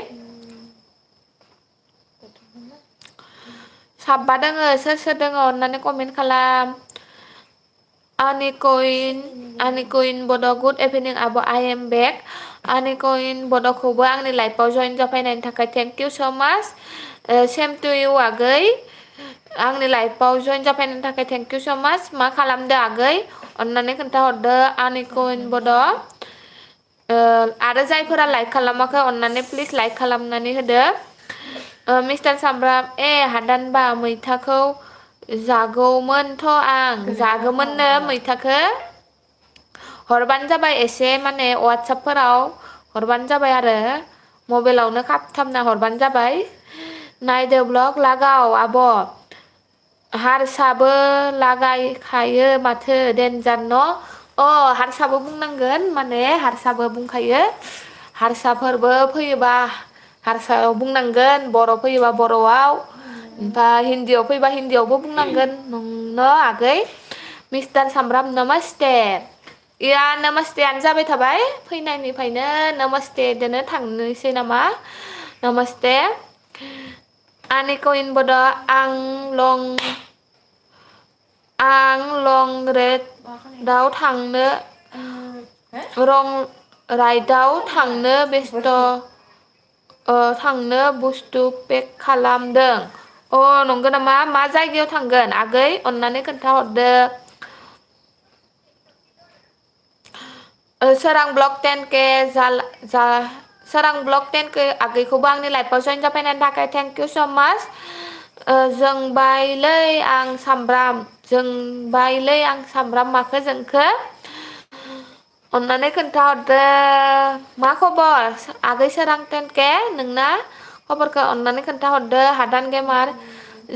साबा दोङो सोर सोर दोङो अन्नानै कमेन्ट खालाम आनिकइन बड' गुड इभिनिं आब' आइ एम बेक आनिकइन बड'खौबो आंनि लाइफआव जइन जाफैनायनि थाखाय थेंक इउ स' माच सेम टु इउ आगै आंनि लाइफआव जइन जाफैनायनि थाखाय थेंक इउ स' माच मा खालामदो आगै अन्नानै खोन्थाहरदो आनिकइन बड' आरो जायफोरा लाइक खालामाखै अन्नानै प्लिज लाइक खालामनानै होदो मिस्टार सामब्राम हादानबा मैथाखौ जागौमोनथ' आं जागौमोननो मैथाखौ हरबानो जाबाय एसे माने वाट्सएपफोराव हरबानो जाबाय आरो मबाइलावनो खाबथाबना हरबानो जाबाय नायदो ब्लग लागाव आब' हारसाबो लागायखायो माथो देनजार न' हारसाबो बुंनांगोन माने हारसाबो बुंखायो हारसाफोरबो फैयोबा हारसायाव बुंनांगोन बर' फैयोबा बर'आव ओमफ्राय हिन्दीयाव फैबा हिन्दीयावबो बुंनांगोन नोंनो आगै मिस्टार सामब्राम नमस्ते या नमस्तेयानो जाबाय थाबाय फैनायनिफ्रायनो नमस्ते दोनो थांनोसै नामा नमस्ते आनिको इनबड आं लं राइडआव थांनो थांनो बुस्थु पेक खालामदों अ नंगौ नामा मा जायगायाव थांगोन आगै अन्नानै खोन्थाहरदो सोरां ब्लक 10K सोरां ब्लक 10K आगैखौबो आंनि लाइफआव जइन जाफैनायनि थाखाय थेंक इउ स' माच जोंबायलै आं सामब्राम माखो जोंखो अन्नानै खोन्थाहरदो मा खबर आगै सोरां 10K नोंना खबरखौ अन्नानै खोन्थाहरदो हादान गेमार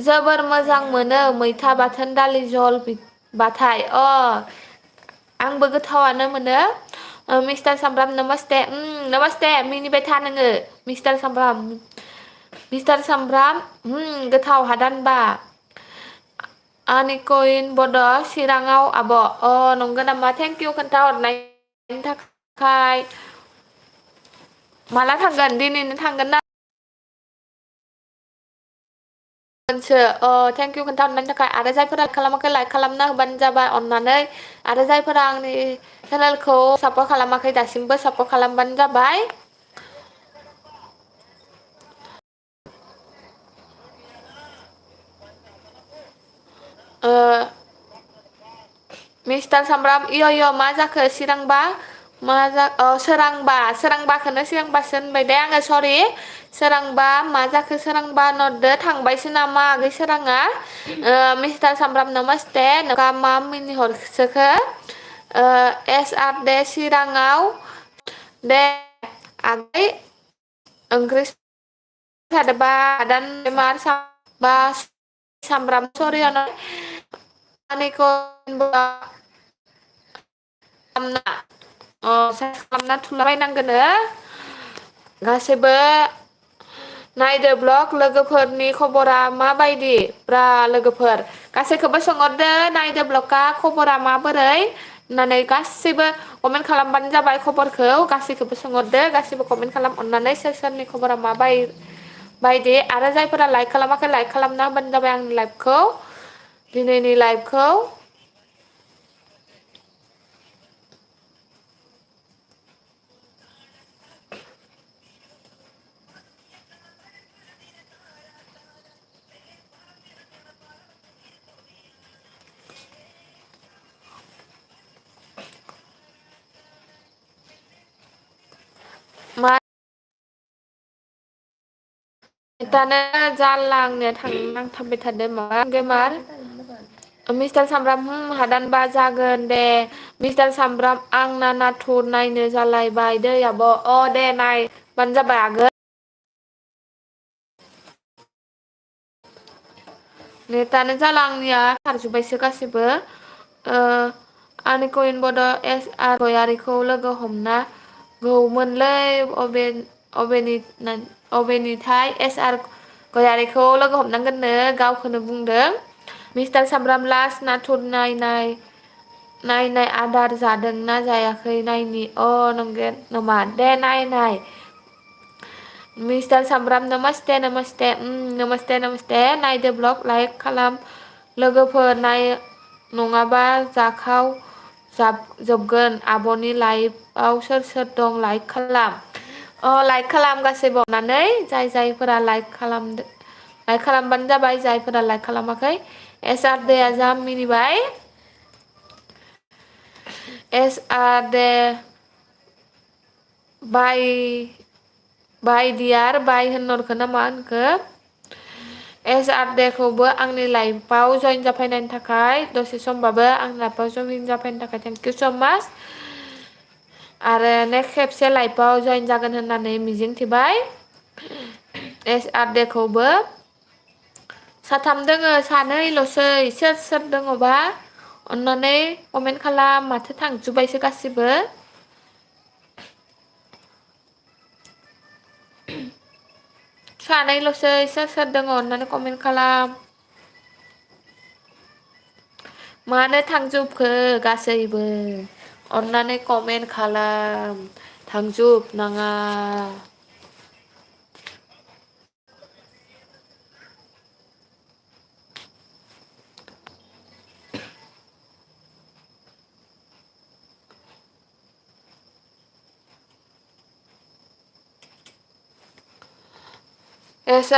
जोबोर मोजां मोनो मैथा बाथोन दालि जल बाथाय आंबो गोथावानो मोनो मिस्टार सामब्राम नमस्ते मिनिबाय था नोङो मिस्टार सामब्राम गोथाव हादानबा आनिकइन बड' चिराङाव आब' नंगौ नामा थेंक इउ खोन्थाहरनायनि थाखाय माला थांगोन दिनैनो थांगोन ना थेंक इउ खोन्थाहरनायनि थाखाय आरो जायफोरा खालामाखै लाइक खालामना होबानो जाबाय अननानै आरो जायफोरा आंनि चेनेलखौ सापर्ट खालामाखै दासिमबो सापर्ट खालामबानो जाबाय मिस्टार सामब्राम इय मा जाखो सोरांबाखौनो सिगांबासो होनबाय दे आङो सरि सोरांबा मा जाखो सोरांबा नरदो थांबायसो नामा आगै सोराङा मिस्टार सामब्राम नमस्ते नोंहा मा मिनिहरसोखो एस आर दे चिराङाव दे आगै ओंख्रि थादोबा हादान बेमार बा सामब्राम सरियानो खालामना थुलाबायनांगोन गासैबो नायदो ब्लग लोगोफोरनि खबरा माबायदि ब्रा लोगोफोर गासैखौबो सोंहरदो नायदो ब्लगआ खबरा माबोरै होननानै गासैबो कमेन्ट खालामबानो जाबाय खबरखौ गासैखौबो सोंहरदो गासैबो कमेन्ट खालाम अननानै सोर सोरनि खबरा बायदि आरो जायफोरा लाइक खालामाखै लाइक खालामना होबानो जाबाय आंनि लाइफखौ दिनैनि लाइफखौ मा दानो जाला आंनिया नांथाबबाय थादों माबा गेमार मिस्टार सामब्राम हादानबा जागोन दे मिस्टार सामब्राम आंना नाथुर नायनो जालायबाय दै आब' दे नायबानो जाबाय आगै नेटानो जाला आंनिया खारजोब्बायसो गासैबो आनिकइन बड' एस आर गयारिखौ लोगो हमनांगौमोनलै अबेनिथाय एस आर गयारिखौ लोगो हमनांगोननो गावखौनो बुंदों मिस्टार सामब्राम लास नाथुर नायनाय आदार जादोंना जायाखै नायनि नंगौ नामा दे नाय मिस्टार सामब्राम नमस्ते नायदो ब्लग लाइक खालाम लोगोफोर नङाबा जाखाव जोबगोन आब'नि लाइफआव सोर सोर दं लाइक खालाम गासैबो अननानै जायफोरा लाइक खालामबानो जाबाय जायफोरा लाइक खालामाखै एस आर दे जा मिनिबाय एस आर दे बाय दियार बाय होनहरखो ना मा होनखो एस आर दे खौबो आंनि लाइफआव जइन जाफैनायनि थाखाय दसे समबाबो आंनि लाइफआव जइन जाफैनायनि थाखाय थेंक इउ स' माच आरो नेक्स्ट खेबसे लाइफआव जइन जागोन होननानै मिजिंथिबाय एस आर दे खौबो साथाम दोङो सानैल'सै सोर सोर दङबा अननानै कमेन्ट खालाम माथो थांजोब्बायसो गासिबो सानैल'सै सोर सोर दङ अननानै कमेन्ट खालाम मानो थांजोबखो गासैबो अन्नानै कमेन्ट खालाम थांजोबनाङा।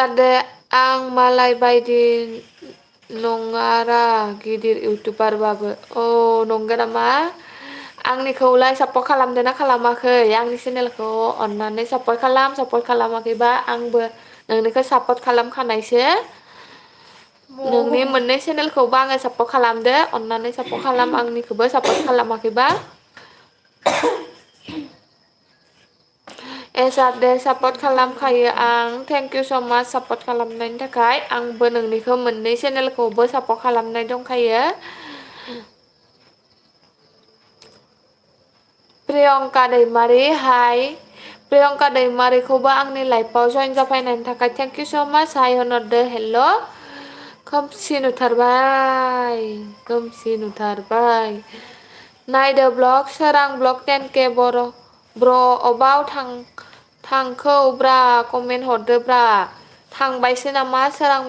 दे आं मालाय बायदि नङारा गिदिर इउटुबारबाबो औ नंगौ नामा? आंनिखौलाय सापर्ट खालामदों ना खालामाखै आंनि चेनेलखौ अननानै सापर्ट खालाम सापर्ट खालामाखैबा आंबो नोंनिखौ सापर्ट खालामखानायसो नोंनि मोननै चेनेलखौबो आङो सापर्ट खालामदो अननानै सापर्ट खालाम आंनिखौबो सापर्ट खालामाखैबा दे सापर्ट खालामखायो आं थेंक इउ स' माच सापर्ट खालामनायनि थाखाय आंबो नोंनिखौ मोननै चेनेलखौबो सापर्ट खालामनाय दंखायो। प्रियंका दैमारि हाय प्रियंका दैमारिखौबो आंनि लाइफआव जइन जाफैनायनि थाखाय थेंक इउ स' माच हाय होनहरदो हेल' खोमसि नुथारबाय खोमसि नुथारबाय नायदो ब्लग सोरां ब्लग 10K ब्र अबाव थांखौ ब्रा कमेन्ट हरदोब्रा थांबायसो नामा सोरां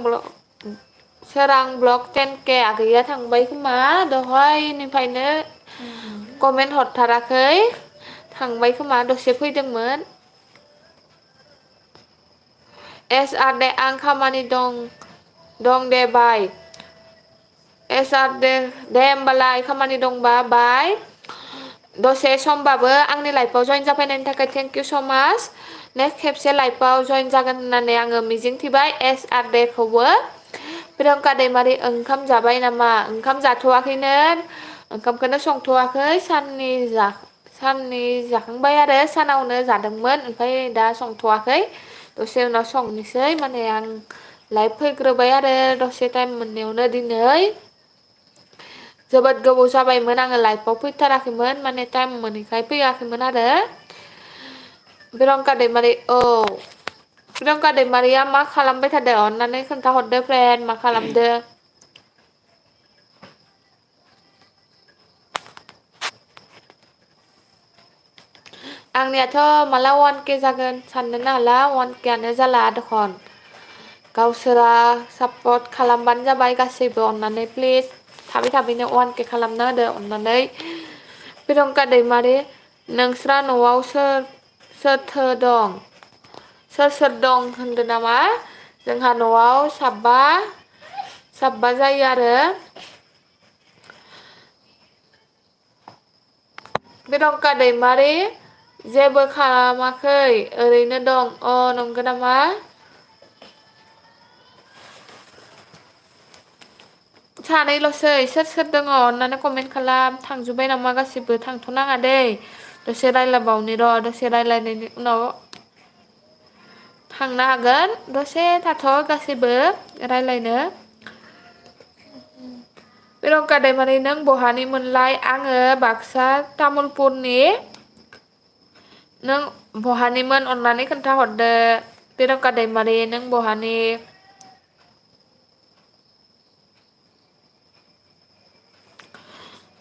ब्लग 10K आगैया थांबाय खोमा दहायनिफ्रायनो कमेन्ट हरथाराखै थांबाय खोमा दसे फैदोंमोन। दे आं खामानि दं दे बाय दे होमबालाय खामानि दंबा बाय दसे समबाबो आंनि लाइफआव जइन जाफैनायनि थाखाय थेंक इउ स' माच नेक्स्ट खेबसे लाइफआव जइन जागोन होननानै आङो मिजिंथिबाय दे खौबो प्रियंका दैमारि ओंखाम जाबाय नामा ओंखाम जाथ'वाखैनो ओंखामखौनो संथ'वाखै साननि जाखांबाय आरो सानावनो जादोंमोन ओमफ्राय दा संथ'वाखै दसे उनाव संनोसै माने आं लाइभ फैग्रोबाय आरो दसे टाइम मोननायावनो दिनै जोबोद गोबाव जाबायमोन आङो लाइफआव फैथाराखैमोन माने टाइम मोनैखाय फैयाखैमोन आरो प्रियंका दैमारि औ प्रियंका दैमारिया मा खालामबाय थादों अननानै खोन्थाहरदो फ्रेन्ड मा खालामदो। आंनियाथ' माला 1K जागोन साननोनो हाला 1Kआनो जाला दखन गावसोरा सापर्ट खालामबानो जाबाय गासैबो अननानै प्लिज थाबैनो 1K खालामना होदो अननानै प्रियंका दैमारि नोंस्रा न'आव सोरथो दं सोर दं होनदों नामा जोंहा न'आव साबा जायो आरो प्रियंका दैमारि जेबो खालामाखै ओरैनो दं नंगौ नामा? सानैल'सै सोर दङ अननानै कमेन्ट खालाम थांजोब्बाय नामा गासिबो थांथ'नाङा दै दसे रायलायबावनि र' दसे रायलायनायनि उनाव थांनो हागोन दसे थाथ' गासैबो रायलायनो प्रियंका दैमारि नों बहानिमोनलाय आङो बाक्सा तामुलपुरनि नों बहानिमोन अननानै खोन्थाहरदो प्रियंका दैमारि नों बहानि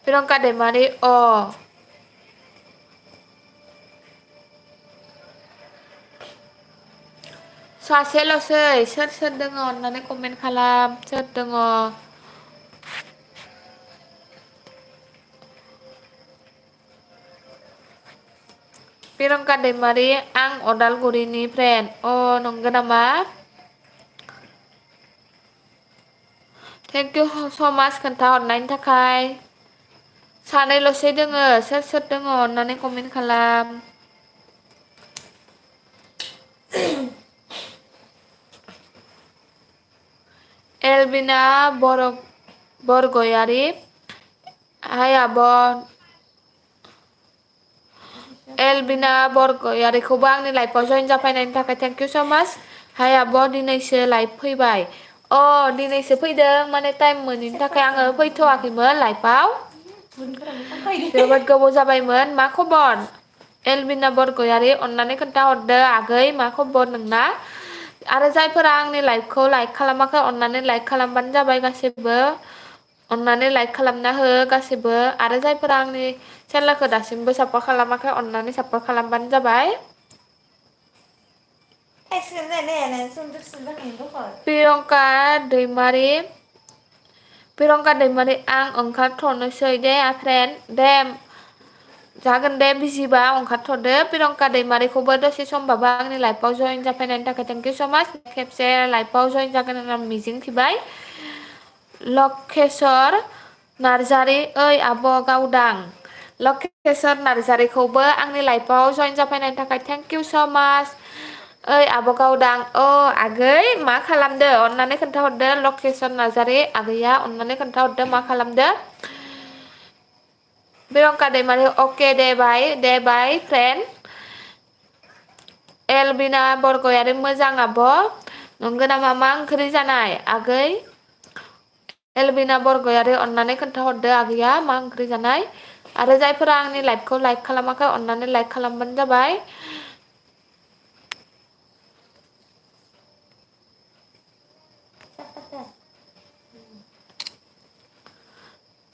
प्रियंका दैमारि सासेल'सै सोर दङ अननानै कमेन्ट खालाम सोर दङ प्रियंका दैमारि आं अदालगुरिनि फ्रेन्ड नंगौ नामा? थेंक इउ स' माच खोन्थाहरनायनि थाखाय सानैल'सै दोङो सोर दङ अननानै कमेन्ट खालाम एलबिना बरगयारि हाय आब' एलबिना बरगयारिखौबो आंनि लाइफआव जइन जाफैनायनि थाखाय थेंक इउ स' माच हाय आब' दिनैसो लाइभ फैबाय दिनैसो फैदों माने टाइम मोनैनि थाखाय आङो फैथ'वाखैमोन लाइभआव जोबोद गोबाव जाबायमोन मा खबर एलबिना बरगयारि अननानै खोन्थाहरदो आगै मा खबर नोंना आरो जायफोरा आंनि लाइभखौ लाइक खालामाखै अननानै लाइक खालामबानो जाबाय गासैबो अन्नानै लाइक खालामना हो गासैबो आरो जायफोरा आंनि चेनेलखौ दासिमबो सापर्ट खालामाखै अन्नानै सापर्ट खालामबानो जाबाय। प्रियंका दैमारि आं ओंखारथ'नोसै दे फ्रेन्ड दे जागोन दे बिजिबा ओंखारथ'दो प्रियंका दैमारिखौबो दसे समबाबो आंनि लाइफआव जइन जाफैनायनि थाखाय थेंक इउ स' माच खेबसे लाइफआव जइन जागोन होनना मिजिं थिबाय। लकेस्वर नार्जारि ओइ आब' गावदां लकेस्वर नार्जारिखौबो आंनि लाइफआव जइन जाफैनायनि थाखाय थेंक इउ स' माच। ओइ आब' गावदां अ आगै मा खालामदो अन्नानै खोन्थाहरदो लकेस्वर नार्जारि आगैया अन्नानै खोन्थाहरदो मा खालामदो। प्रियंका दैमारि अके दे बाय फ्रेन्ड। एलबिना बरगयारि मोजां आब' नंगौ नामा मा ओंख्रि जानाय आगै एलबिना बरगयारि अन्नानै खोन्थाहरदो आगैया मा ओंख्रि जानाय आरो जायफोरा आंनि लाइफखौ लाइक खालामाखै अन्नानै लाइक खालामबानो जाबाय।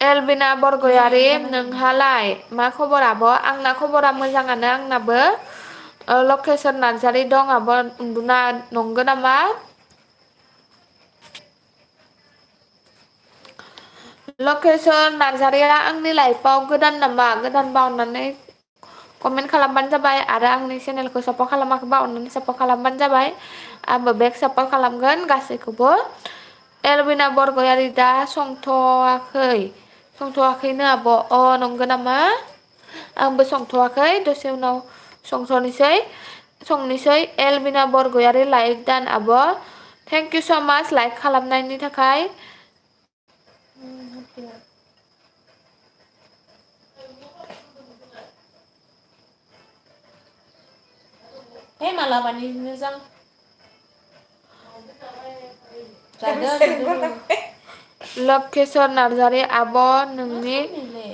एलबिना बरगयारि नोंहालाय मा खबर आब' आंना खबरा मोजाङानो आंनाबो। लकेस्वर नार्जारि दं आब' उन्दुना नंगौ नामा। लकेस्वर नार्जारिया आंनि लाइफआव गोदान नामा गोदानबा अन्नानै कमेन्ट खालामबानो जाबाय आरो आंनि चेनेलखौ सापर्ट खालामाखैबा अन्नानै सापर्ट खालामबानो जाबाय। आंबो बेक सापर्ट खालामगोन गासैखौबो। एलबिना बरगयारि दा संथ'वाखैनो आब' अ नंगौ नामा आंबो संथ'वाखै दसे उनाव संनोसै एलबिना बरगयारि लाइक दान आब' थेंक इउ स' माच लाइक खालामनायनि थाखाय। हे मालाबानि मोजां लकेस्वर नार्जारि आब' नोंनि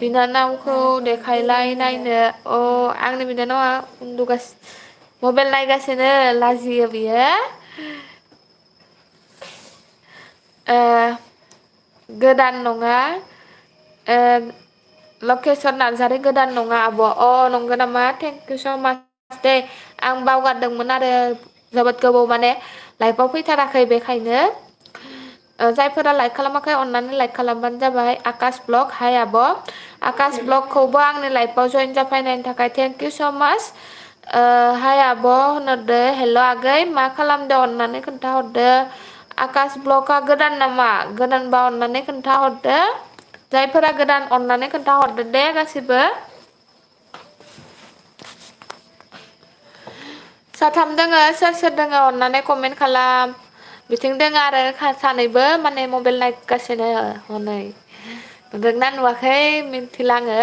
बिनानावखौ देखायलाय नायनो अ आंनि बिनानावा मबाइल नायगासिनो लाजियो बियो। गोदान नङा लकेस्वर नार्जारि गोदान नङा आब' अ नंगौ नामा थेंक इउ स' माच दे आं बावगारदोंमोन आरो जोबोद गोबाव माने लाइफआव फैथाराखै बेखायनो जायफोरा लाइक खालामाखै अन्नानै लाइक खालामबानो जाबाय। आकाश ब्लग हाय आब' आकाश ब्लगखौबो आंनि लाइफआव जइन जाफैनायनि थाखाय थेंक इउ स' माच। हाय आब' होनहरदो हेल' आगै मा खालामदो अन्नानै खोन्थाहरदो। आकाश ब्लकआ गोदान नामा गोदानबा अन्नानै खोन्थाहरदो जायफोरा गोदान अन्नानै खोन्थाहरदो दे गासिबो। साथाम दोङो सोर सोर दोङो अन्नानै कमेन्ट खालाम बिथिं दोङो आरो सानैबो माने मबाइल नायगासिनो हनै नुदोंना नुवाखै मिन्थिला आङो।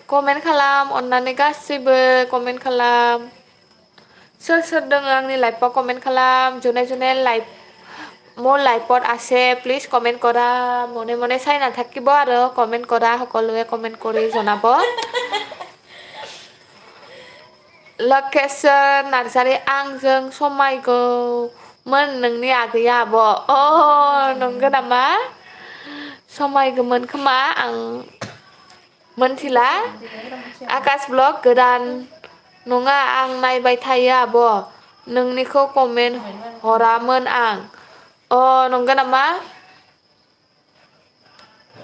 कमेन्ट खालाम अन्नानै गासैबो कमेन्ट खालाम सोर सोर दङ आंनि लाइफआव कमेन्ट खालाम যোনে যোনে লাইভ মোৰ লাইফত আছে প্লিজ কমেণ্ট কৰা মনে মনে চাই নাথাকিব আৰু কমেণ্ট কৰা সকলোৱে কমেণ্ট কৰি জনাব। लकेस्वर नार्जारि आंजों समायगौमोन नोंनि आगैया आब' अ नंगौ नामा समायगौमोन खोमा आं मोनथिला। आकाश ब्लग गोदान नङा आं नायबाय थायो आब' नोंनिखौ कमेन्ट हरामोन आं अ नंगौ नामा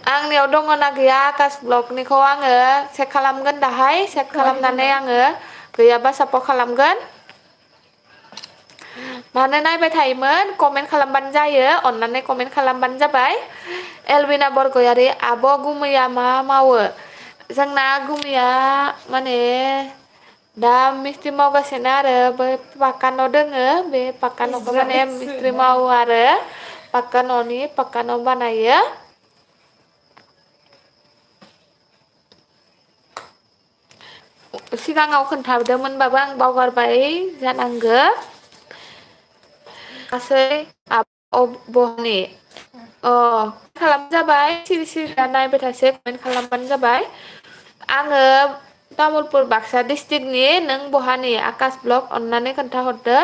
आंनियाव दङना गैया आकाश ब्लगनिखौ आङो चेक खालामगोन दाहाय चेक खालामनानै आङो गैयाबा सापर्ट खालामगोन। मानो नायबाय थायोमोन कमेन्ट खालामबानो जायो अन्नानै कमेन्ट खालामबानो जाबाय। एलबिना बरगयारि आब' गुमैया मा मावो जोंना गुमैया माने दा मिस्थ्रि मावगासिनो आरो बै पाक्का न' दोङो बे पाक्का न'खौ माने मिस्थ्रि मावो आरो पाक्का न' बानायो। सिगाङाव खोन्थादोंमोनबाबो आं बावगारबाय जानांगौ। गासै बहानि अ खालाम जाबाय सिरि सिरि नायबाय थासै कमेन्ट खालामबानो जाबाय। आङो तामुलपुर बाक्सा डिस्ट्रिक्टनि नों बहानि आकाश ब्लग अन्नानै खोन्थाहरदो।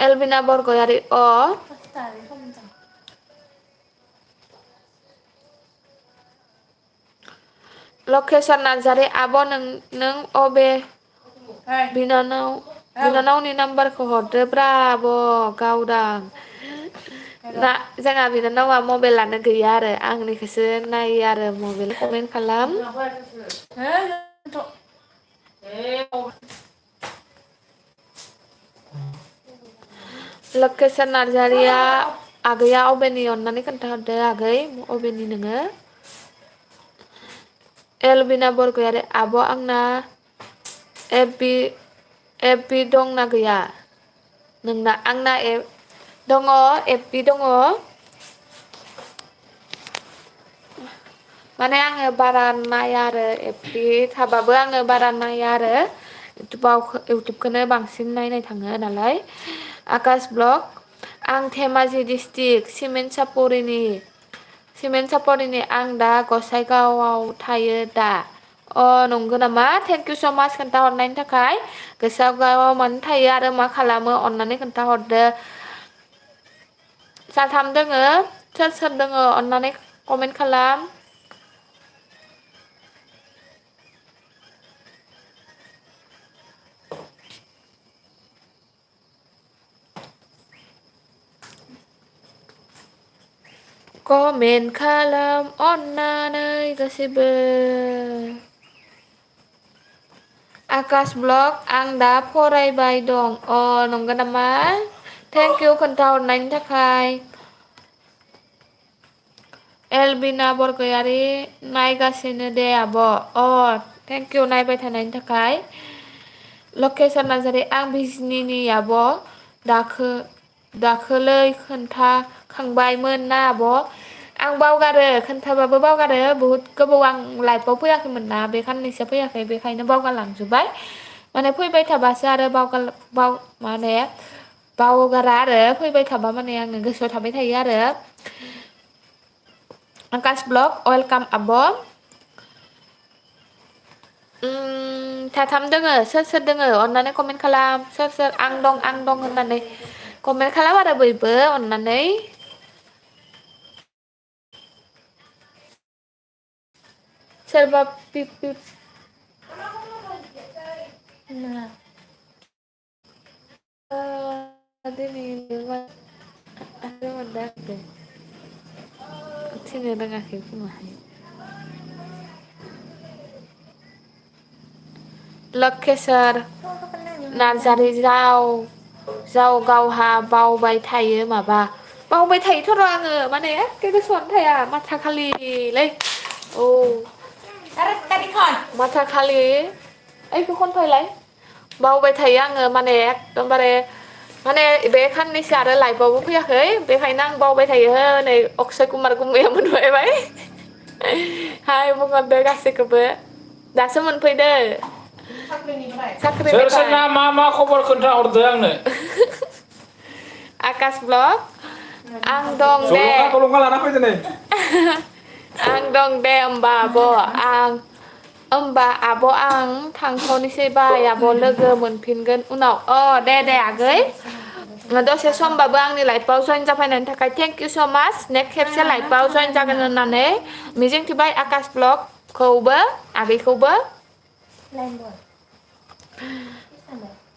Elvina Borgoyari O Location Nazari Abo neng obe बिनानावनि नाम्बारखौ हरदोब्रा आब' गावदां ना जोंहा बिनानावा मबाइलानो गैया आरो आंनिखौसो नायो आरो मबाइल कमेन्ट खालाम लकेसन नार्जारिया आगैया अबेनि अननानै खोन्थाहरदो आगै अबेनि नोङो एलबिना बरगयारि आब' आंना एफबि दंना गैया नोंना आंना दङ एफबि दङ माने आङो बारा नाया आरो एफबि थाबाबो आङो बारा नाया आरो इउटुबखौनो बांसिन नायनाय थाङो नालाय आकाश ब्लग आं धेमाजि डिस्ट्रिक्ट सिमेन्ट सापरिनि आं दा गसाइगावआव थायो दा अ नंगौ नामा थेंक इउ स' माच खोन्थाहरनायनि थाखाय गोसागावआव मानो थायो आरो मा खालामो अननानै खोन्थाहरदो साथाम दोङो सोर सोर दोङो अननानै कमेन्ट खालाम कमेन्ट खालाम अननानै गासिबो आकाश ब्लग आं दा फरायबाय दं अ नंगौ नामा थेंक इउ खोन्थाहरनायनि थाखाय एलबिना बरगयारि नायगासिनो दे आब' अ थेंक इउ नायबाय थानायनि थाखाय लकेसन नार्जारि आं बिजनिनि आब' दाखोलै खोन्थाखांबायमोन ना आब' आं बावगारो खोन्थाबाबो बावगारो बुहुत गोबाव आं लाइफआव फैयाखैमोन ना बे खाननैसो फैयाखै बेखायनो बावगारलांजोब्बाय माने फैबाय थाबासो आरो माने बावगारा आरो फैबाय थाबा माने आङो गोसोआव थाबाय थायो आरो आकाश ब्लग वेलकाम आब' साथाम दोङो सोर सोर दोङो अननानै कमेन्ट खालाम सोर सोर आं दं होननानै कमेन्ट खालाम आरो बयबो अननानै सोरबा थिनो रोङाखै खोमाहाय लकेसर नार्जारि जाव गावहा बावबाय थायो माबा बावबाय थायोथ' र' आङो माने एखे गोसोआवनो थाया माथा खालिलै औ माथा खालि ओइखौ खनथालाय बावबाय थायो आङो माने एकदमबारे माने बे खाननैसो आरो लाइफआवबो फैयाखै बेखायनो आं बावबाय थायो नै अक्षय कुमार गुमैया मोनफैबाय हाय बुंहरदो गासैखौबो दासो मोनफैदो सोर सोरना मा खबर खोन्थाहरदो आंनो आकाश ब्लग आं दं दे जलंगा लाना फैदो नै आं दं दे होमबा आब' आं थांथ'नोसै बाय आब' लोगो मोनफिनगोन उनाव अ दे आगै दसे समबाबो आंनि लाइफआव जइन जाफैनायनि थाखाय थेंक इउ स' माच नेक्स्ट खेबसे लाइफआव जइन जागोन होननानै मिजिंथिबाय आकाश ब्लगखौबो आगैखौबो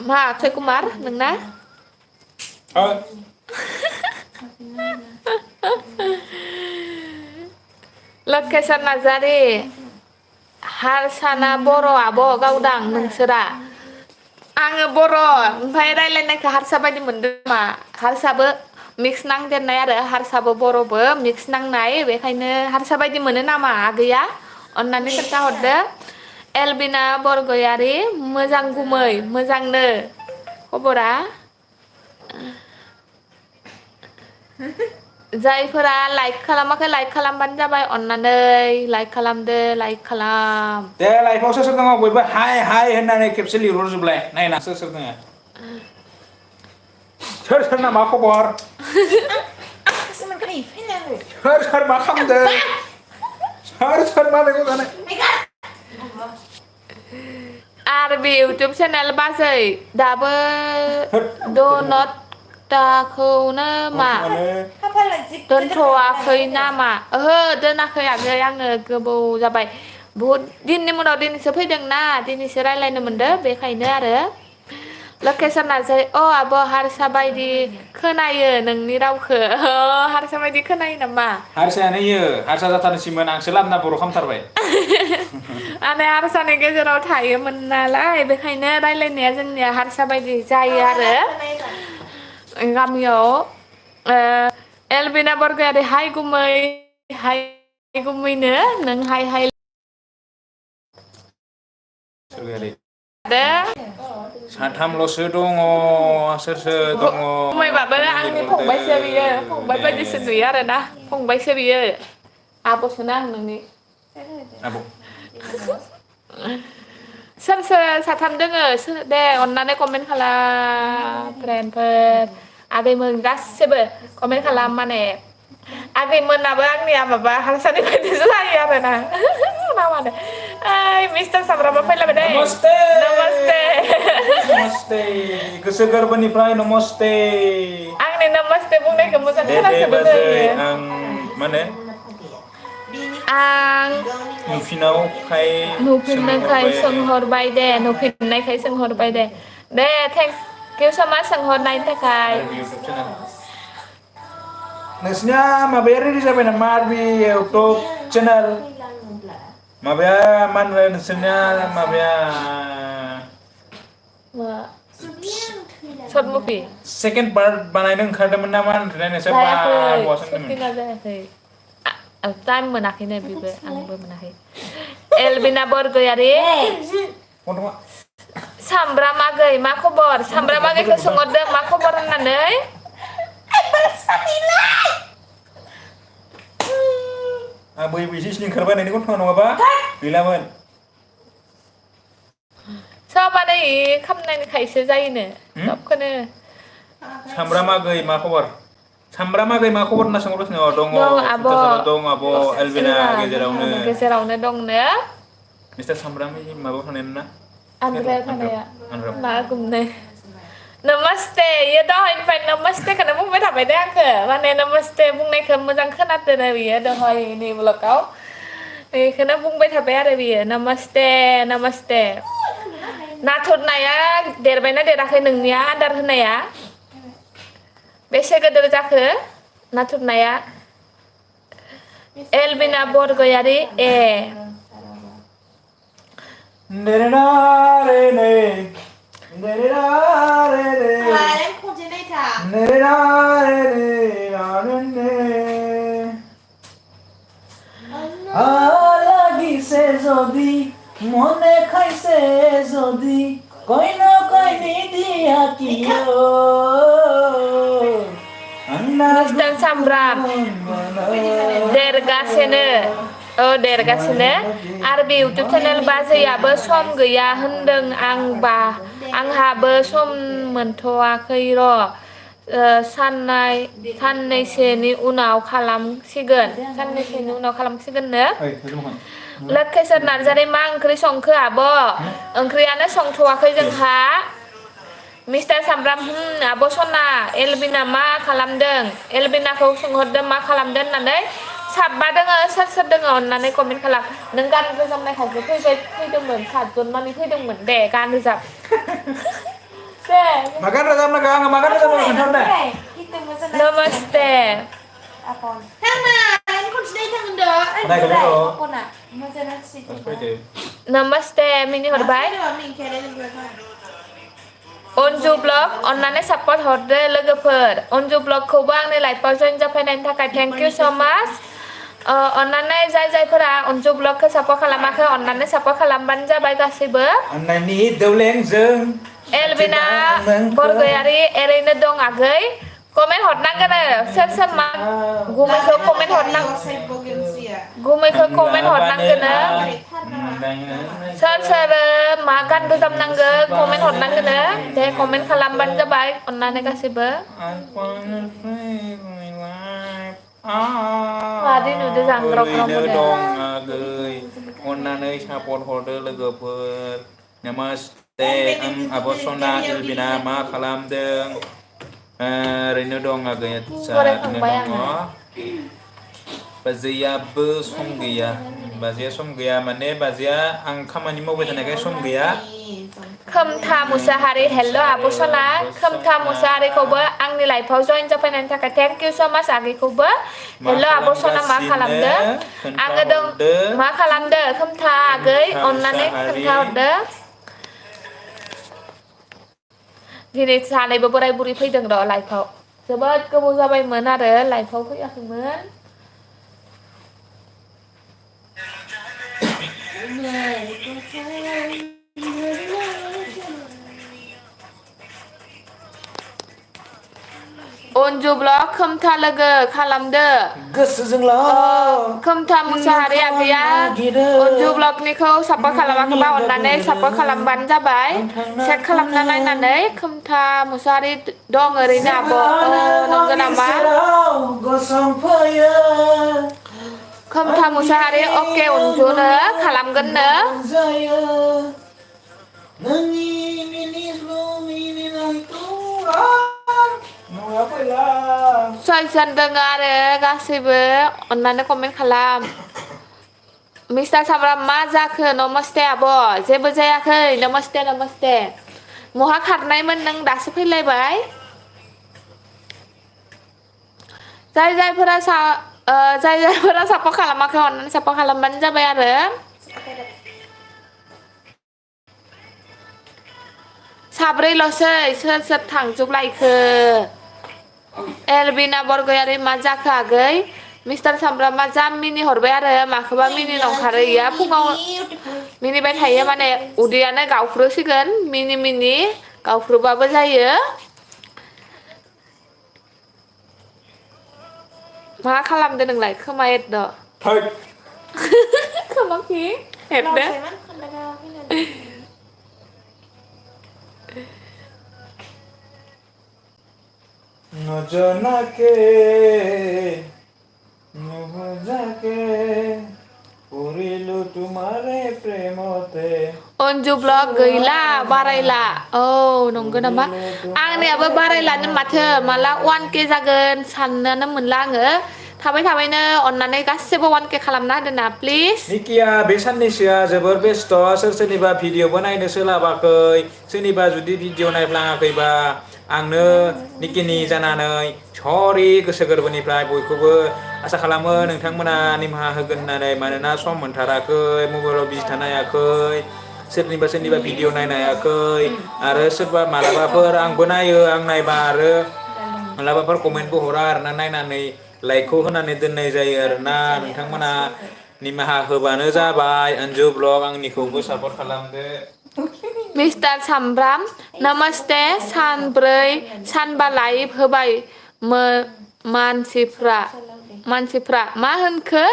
मा अक्षय कुमार नोंना लकेसन नार्जारि हारसाना बर' आब' गावदां नोंसोरा आङो बर' ओमफ्राय रायलायनायखौ हारसा बायदि मोनदों मा हारसाबो मिक्स नांदेरनाय आरो हारसाबो बर'बो मिक्स नांनाय बेखायनो हारसा बायदि मोनो नामा आगैया अननानै खोन्थाहरदो एलबिना बरगयारि मोजां गुमै मोजांनो खबरा जायफोरा लाइक खालामाखै लाइक खालामबानो जाबाय अननानै लाइक खालामदो लाइक खालाम दे लाइफआव सोर सोर दङ बयबो हाय होननानै खेबसे लिरहरजोबलाय नायना सोर सोर दङ सोरना मा खबर सोर मा खालामदों सोर मा मैगं जानाय आरो बे इउटुब चेनेल बाजै दाबो द नट Insta-खौनो मा दोनथ'वाखै नामा ओहो दोनाखै आगै आङो गोबाव जाबाय बुहुद दिननि उनाव दिनैसो फैदोंना दिनैसो रायलायनो मोनदो बेखायनो आरो लकेसन नार्जारि आब' हारसा बायदि खोनायो नोंनि रावखो हारसा बायदि खोनायो नामा हारसायानो इयो हारसा जाथारनोसैमोन आंसो लाबोना बर' खालामथारबाय माने हारसानि गेजेराव थायोमोन नालाय बेखायनो रायलायनाया जोंनिया हारसा बायदि जायो आरो गामियाव एलबिना बरगयारि हाय गुमैनो नों हाय सोरगोयारि दे साथामल'सो दङ सोर दङ गुमैबाबो आंनि फंबायसो बियो फंबाय बायदिसो नुयो आरोना फंबायसो बियो आब'सोना आं नोंनि आब' सोर साथाम दोङो दे अननानै कमेन्ट खालाम फ्रेन्डफोर आगैमोन गासिबो कमेन्ट खालाम माने आगैमोनाबो आंनिया माबा हारसानि बायदिसो जायो आरोना नामानो ओइ मिस्टार सामब्रामा फैलायबाय दै नमस्ते नमस्ते नमस्ते गोसो गोरबोनिफ्राय नमस्ते आंनि नमस्ते बुंनायखौ मोजां दे खोनासोदो बाजै आं माने आं नुफिननायखाय सोंहरबाय दे नुफिननायखाय सोंहरबाय दे थेंक इउ स माच सोंहरनायनि थाखाय नोंसिना माबाया रेडि जाबाय नामा आरबि इउटुब चेनेल माबाया मा होनो नोंसोरनिया माबाया सर्ट मुभि सेकेन्ड पार्ट बानायनो ओंखारदोंमोन नामा होननानै नोंसोर बाबुआ सोंदोंमोन सुटिंआ जायाखै टाइम मोनाखैनो बेबो आंबो मोनाखै एलबिना बरगयारि सामब्राम आगै मा खबर सामब्राम आगैखौ सोंहरदों मा खबर होननानै बै बैसेसनि ओंखारबाय नोंनि गन्थङा नङाबा गैलामोन सबानो खामनायखायसो जायोनो सबखौनो सामब्राम आगै मा खबर सामब्राम आगै मा खबर होनना सोंहरगासिनो दङ आब' दं आब' एलबिना गेजेरावनो दंनो मिस्टार सामब्राम माबायाव थानाय ना आन्द्रायाव थानाया ना गुमनो नमस्ते इयो दहायनिफ्राय नमस्तेखौनो बुंबाय थाबाय दे आंखो माने नमस्ते बुंनायखौ मोजां खोनादोंनो बियो दहायनि ब्लगाव बेखौनो बुंबाय थाबाय आरो बियो नमस्ते नमस्ते नाथुर नाया देरबायना देराखै नोंनिया आदार होनाया बेसे गोदोर जाखो नाथुर नाया एलबिना बरगयारि লাগিছে যদি মনে খাইছে যদি কইন কইনি দিয়া কিও मिस्टार सामब्राम देरगासिनो आरबि इउटुब चेनेल बाजैयाबो सम गैया होनदों आंहाबो सम मोनथ'वाखै र' साननैसोनि उनाव खालामसिगोननो लकेसन नार्जारि मा ओंख्रि संखो आब' ओंख्रियानो संथ'वाखै जोंहा मिस्टार सामब्राम आब' सना एलबिना मा खालामदों एलबिनाखौ सोंहरदों मा खालामदों होननानै साबा दोङो सोर दोङो अननानै कमेन्ट खालाम नों गान रोजाबनायखायसो फैदोंमोन 7 जन मानि फैदोंमोन दे गान रोजाब दे मा गान रोजाबनांगौ आङो मा गान रोजाबनांगौ खोन्थाहर दे नमस्ते नमस्ते मिनि हरबाय अनजु ब्लग अननानै सापर्ट हरदो लोगोफोर अनजु ब्लगखौबो आंनि लाइफआव जइन जाफैनायनि थाखाय थेंक इउ स माच अननानै जायफोरा अनजु ब्लगखौ सापर्ट खालामाखै अननानै सापर्ट खालामबानो जाबाय गासैबो अननायनि दौलेंजों एलबिना बरगयारि एरैनो दं आगै कमेन्ट हरनांगोन सोर मा गुमैखौ कमेन्ट हरनांगोन सोर मा गान रोजाबनांगो कमेन्ट हरनांगोन दे कमेन्ट खालामबानो जाबाय अननानै गासैबो मादि नुदो जांग्राव अननानै सापर्ट हरदो लोगोफोर नमस्ते आब' सना एलबिना मा खालामदों ओरैनो दं आगैया ओरैनो फरायखांबाय दङ आङो बाजैयाबो सम गैया बाजैया सम गैया माने बाजैया आं खामानि मावबाय थानायखाय सम गैया खोमथा मुसाहारि हेल' आब' सना खोमथा मुसाहारिखौबो आंनि लाइफआव जइन जाफैनायनि थाखाय थेंक इउ स' माच आगैखौबो मा हेल' आब' सना मा खालामगासिनो खालामदो आङो दं खोन्थाहरदो मा खालामदो खोमथा आगै खोमथा अननानै मुसाहारि खोन्थाहरदो दिनै सानैबो बोराय बुरि फैदों र' लाइफआव जोबोद गोबाव जाबायमोन आरो लाइफआव फैयाखैमोन अनजु ब्लग खोमथा लोगो खालामदो गोसोजोंल' खोमथा मुसाहारि नोंखौ आगैया नागिरो अनजु ब्लगनिखौ सापर्ट मोनानि खालामाखैबा अननानै गाबोरो सापर्ट खालामबानो जाबाय आं थांना चेक खालामना थानो नायनानै खोमथा मुसाहारि दं ओरैनो आब' जेब्लानो नंगौ आंनि नामा सेराव गसंफैयो खोमथा मुसाहारि आंनि अके अनजुनो खालामगोननो जायो नोंनि मिनिस्लु मिनिनायखौ नुवा फैला सयजन दङ आरो गासैबो अननानै कमेन्ट खालाम मिस्टार सामब्राम मा जाखो नमस्ते आब' जेबो जायाखै नमस्ते नमस्ते महा खारनायमोन नों दासो फैलायबाय जाय जायफोरा सापर्ट खालामाखै अननानै सापर्ट खालामबानो जाबाय आरो साब्रैल'सै सोर सोर थांजोबलायखो एलबिना बरगयारि मा जाखो आगै मिस्टार सामब्रामा जा मिनि हरबाय आरो माखौबा मिनि नंखारो इया फुङाव मिनिबाय थायो माने उदैयानो गावख्रुसिगोन मिनि मिनि गावख्रुबाबो जायो मा खालामदो नोंलाय खोमा एरद' थैद खोमाखि एरदो न जना के नुह जाके पुरिलु तुम्हारे प्रेमते अनजु ब्लग गैला बारायला औ नंगौ नामा आंनियाबो बारायलानो माथो माला 1K जागोन साननोनो मोनला आङो थाबै थाबैनो अननानै गासिबो 1K खालामना होदो ना प्लिज निकिया बे साननैसोआ जोबोर बेस्थ' सोरनिबा भिडिअबो नायनो सोलाबाखै सोरनिबा जुदि भिडिअ नायफ्लाङाखैबा आंनो निकिनि जानानै सरि गोसो गोरबोनिफ्राय बयखौबो आसा खालामो नोंथांमोना निमाहा होगोन होननानै मानोना सम मोनथाराखै मबाइलाव बिजि थानो हायाखै सोरनिबा भिडिअ नायनो हायाखै आरो सोरबा मालाबाफोर आंबो नायो आं नायबा आरो मालाबाफोर कमेन्टबो हरा आरोना नायनानै लाइकखौ होनानै दोननाय जायो आरोना नोंथांमोना निमाहा होबानो जाबाय अनजु ब्लग आंनिखौबो सापर्ट खालामदो मिस्टार सामब्राम नमस्ते सानब्रै सानबा लाइभ होबाय मानसिफ्रा मा होनखो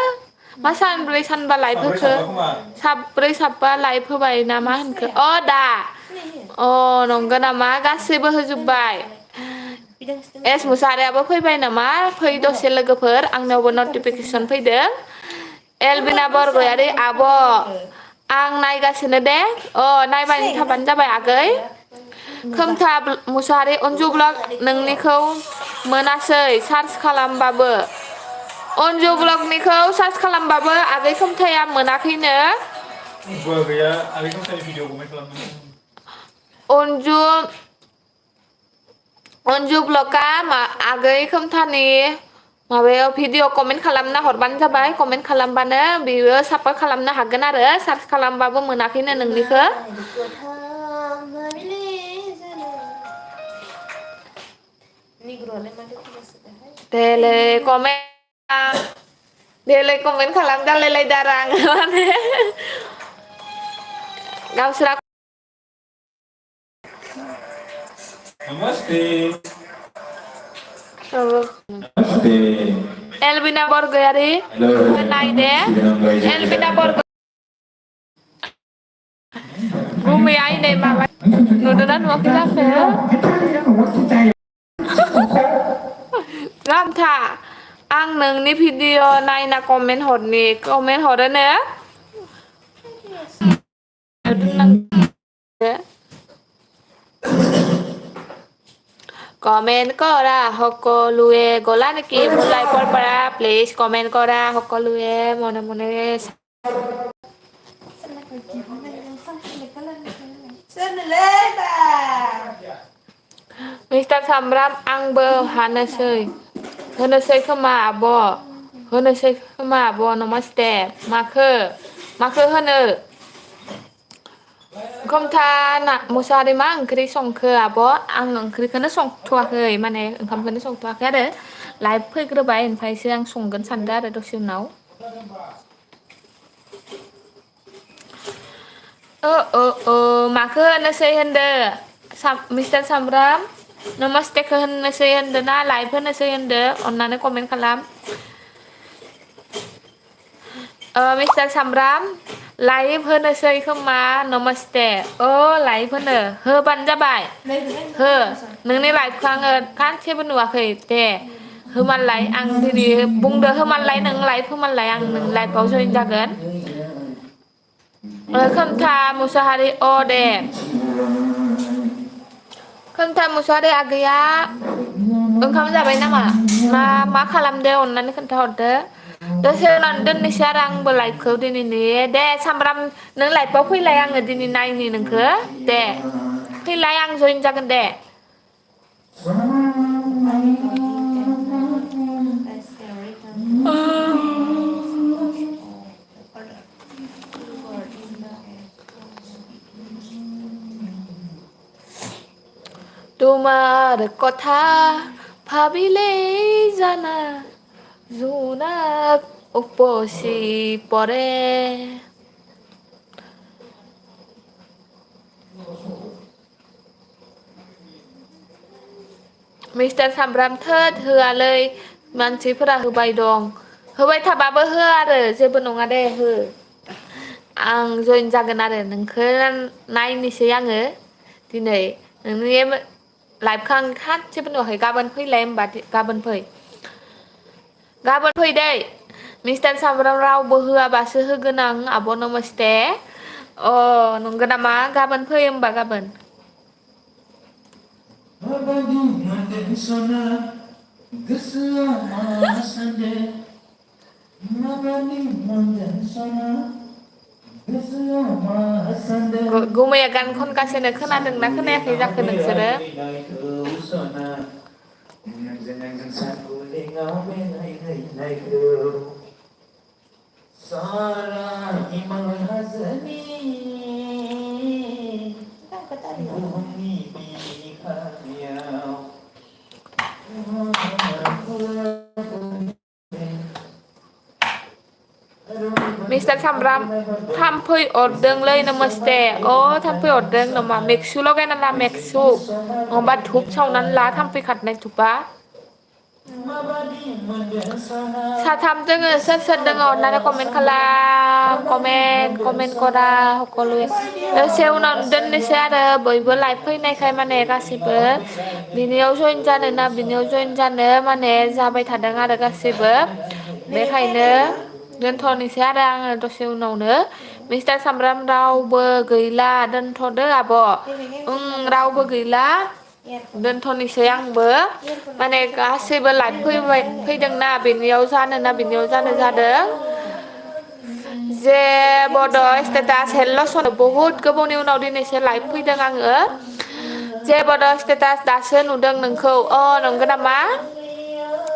मा सानब्रै सानबा लाइभ साब्रै होखो साबा खोमा साब्रै साबा लाइभ होबाय ना मा होनखो दा नंगौ नामा गासैबो होजोब्बाय एस मुसाहारियाबो फैबाय नामा फै दसे लोगोफोर आंनावबो नटिफिकेसन फैदों एलबिना बरगयारि आब' आं नायगासिनो दे नायबाय थाबानो जाबाय आगै खोमथा मुसाहारि अनजु ब्लग नोंनिखौ मोनासै सार्च खालामबाबो अनजु ब्लगनिखौ सार्च खालामबाबो आगै खोमथाया मोनाखैनो गैया आगै खोमथानि भिडिअ कमेन्ट खालामदों अनजु ब्लगा आगै खोमथानि माबायाव भिडिअ कमेन्ट खालामना हरबानो जाबाय कमेन्ट खालामबानो बियो सापर्ट खालामनो हागोन आरो सार्च खालामबाबो मोनाखैनो नोंनिखौ देलै कमेन्ट खालाम जालायलायदो आरो आङो माने गावसोरा नमस्ते नमस्ते एलबिना बरगयारि नाय दे एलबिना गुमै आइनै माबा नुदोंना नुवाखै जाखो गामथा आं नोंनि भिडिअ नायना कमेन्ट हरोनो কমেণ্ট কৰা সকলোৱে গ'লা নেকি মোৰ লাইফৰ পৰা প্লিজ কমেণ্ট কৰা সকলোৱে মনে মনে मिस्टार सामब्राम आंबो होनोसै खोमा आब' नमस्ते माखो होनो खोमथा मुसाहारि मा ओंख्रि संखो आब' आं ओंख्रिखौनो संथ'वाखै माने ओंखामखौनो संथ'वाखै आरो लाइभ फैग्रोबाय ओमफ्रायसो आं संगोन सानदों आरो दसे उनाव माखो होनोसै होनदो मिस्टार सामब्राम नमस्तेखौ होननोसै होनदो ना लाइभ होनोसै होनदो अन्नानै कमेन्ट खालाम मिस्टार सामब्राम लाइभ होनोसै खोमा नमस्ते लाइभ होबानो जाबाय हो नोंनि लाइभखौ आङो खानसेबो नुवाखै दे होमानलाय आं दिनै बुंदो होमानलाय नों लाइभ होमानलाय आं नों लाइभआव जइन जागोन खोमथा मुसाहारि दे खोमथा मुसाहारि आगैया ओंखाम जाबाय नामा मा खालामदो अननानै खोन्थाहरदो दसे उनाव दोननोसै आरो आंबो लाइभखौ दिनैनि दे सामब्राम नों लाइभआव फैलाय आङो दिनै नायनि नोंखो दे फैलाय आं जइन जागोन दे তোমার কথা ভাবিলে জানা জোনাক উপচি পৰে मिस्टार सामब्राम थोद होआलै मानसिफोरा होबाय दं होबाय थाबाबो हो आरो जेबो नङा दे हो आं जइन जागोन आरो नोंखौ नायनोसै आङो दिनै नोंनि लाइभखौ आं खानसेबो नुवाखै गाबोन फैलाय होमबा गाबोन फै दै मिस्टार सामब्राम रावबो होआबासो होगोन आं आब' नमस्ते नंगौ नामा गाबोन फै होमबा गाबोन गुमैया गान खनगासिनो खोनादोंना खोनायाखै जाखो नोंसोरो मिस्टार सामब्राम थाम्फै अरदोंलै नमस्ते थाम्फै अरदों नामा मेक्सु लगायना ला मेक्सु नङाबा धुप सावनानै ला थाम्फै खारनाय धुपा साथाम दोङो सोर दोङो अननानै कमेन्ट खालाम कमेन्ट करा सकलोৱে दसे उनाव दोननोसै आरो बयबो लाइभ फैनायखाय माने गासिबो बिनियाव जइन जानो ना बिनियाव जइन जानो माने जाबाय थादों आरो गासिबो बेखायनो दोनथ'नोसै आरो आङो दसे उनावनो मिस्टार सामब्राम रावबो गैला दोनथ'दो आब' रावबो गैला दोनथ'नोसै आंबो माने गासैबो लाइभ फैदोंना बेनियाव जानो जादों जे बड' स्टेटास हेल्ल' सन बहुद गोबावनि उनाव दिनैसो लाइभ फैदों आङो जे बड' स्टेटास दासो नुदों नोंखौ नंगौ नामा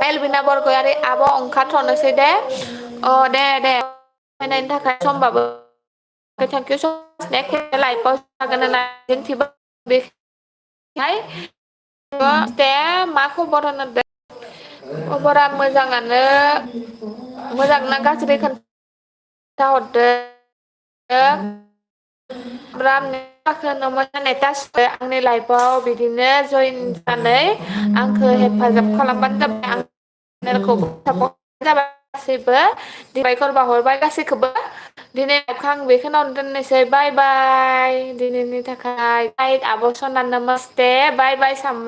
एलबिना बरगयारि आब' ओंखारथ'नोसै दे दे फैनायनि थाखाय समबाबो थेंकिउ स माच लाइफआव जागोन होननानै बेहाय दे मा खबर होनो दे खबरा मोजाङानो मोजां ना गाज्रि खोन्थाहरदो आंनि लाइफआव बिदिनो जइन जानानै आंखौ हेफाजाब खालामबानो जाबाय आं चेनेलखौबो सापर्ट जाबाय गासैबो साबायखर बावहरबाय गासैखौबो दिनै आं बेखिनियावनो दोननोसै बाय बाय दिनैनि थाखाय आब' सना नमस्ते बाय बाय सामब्राम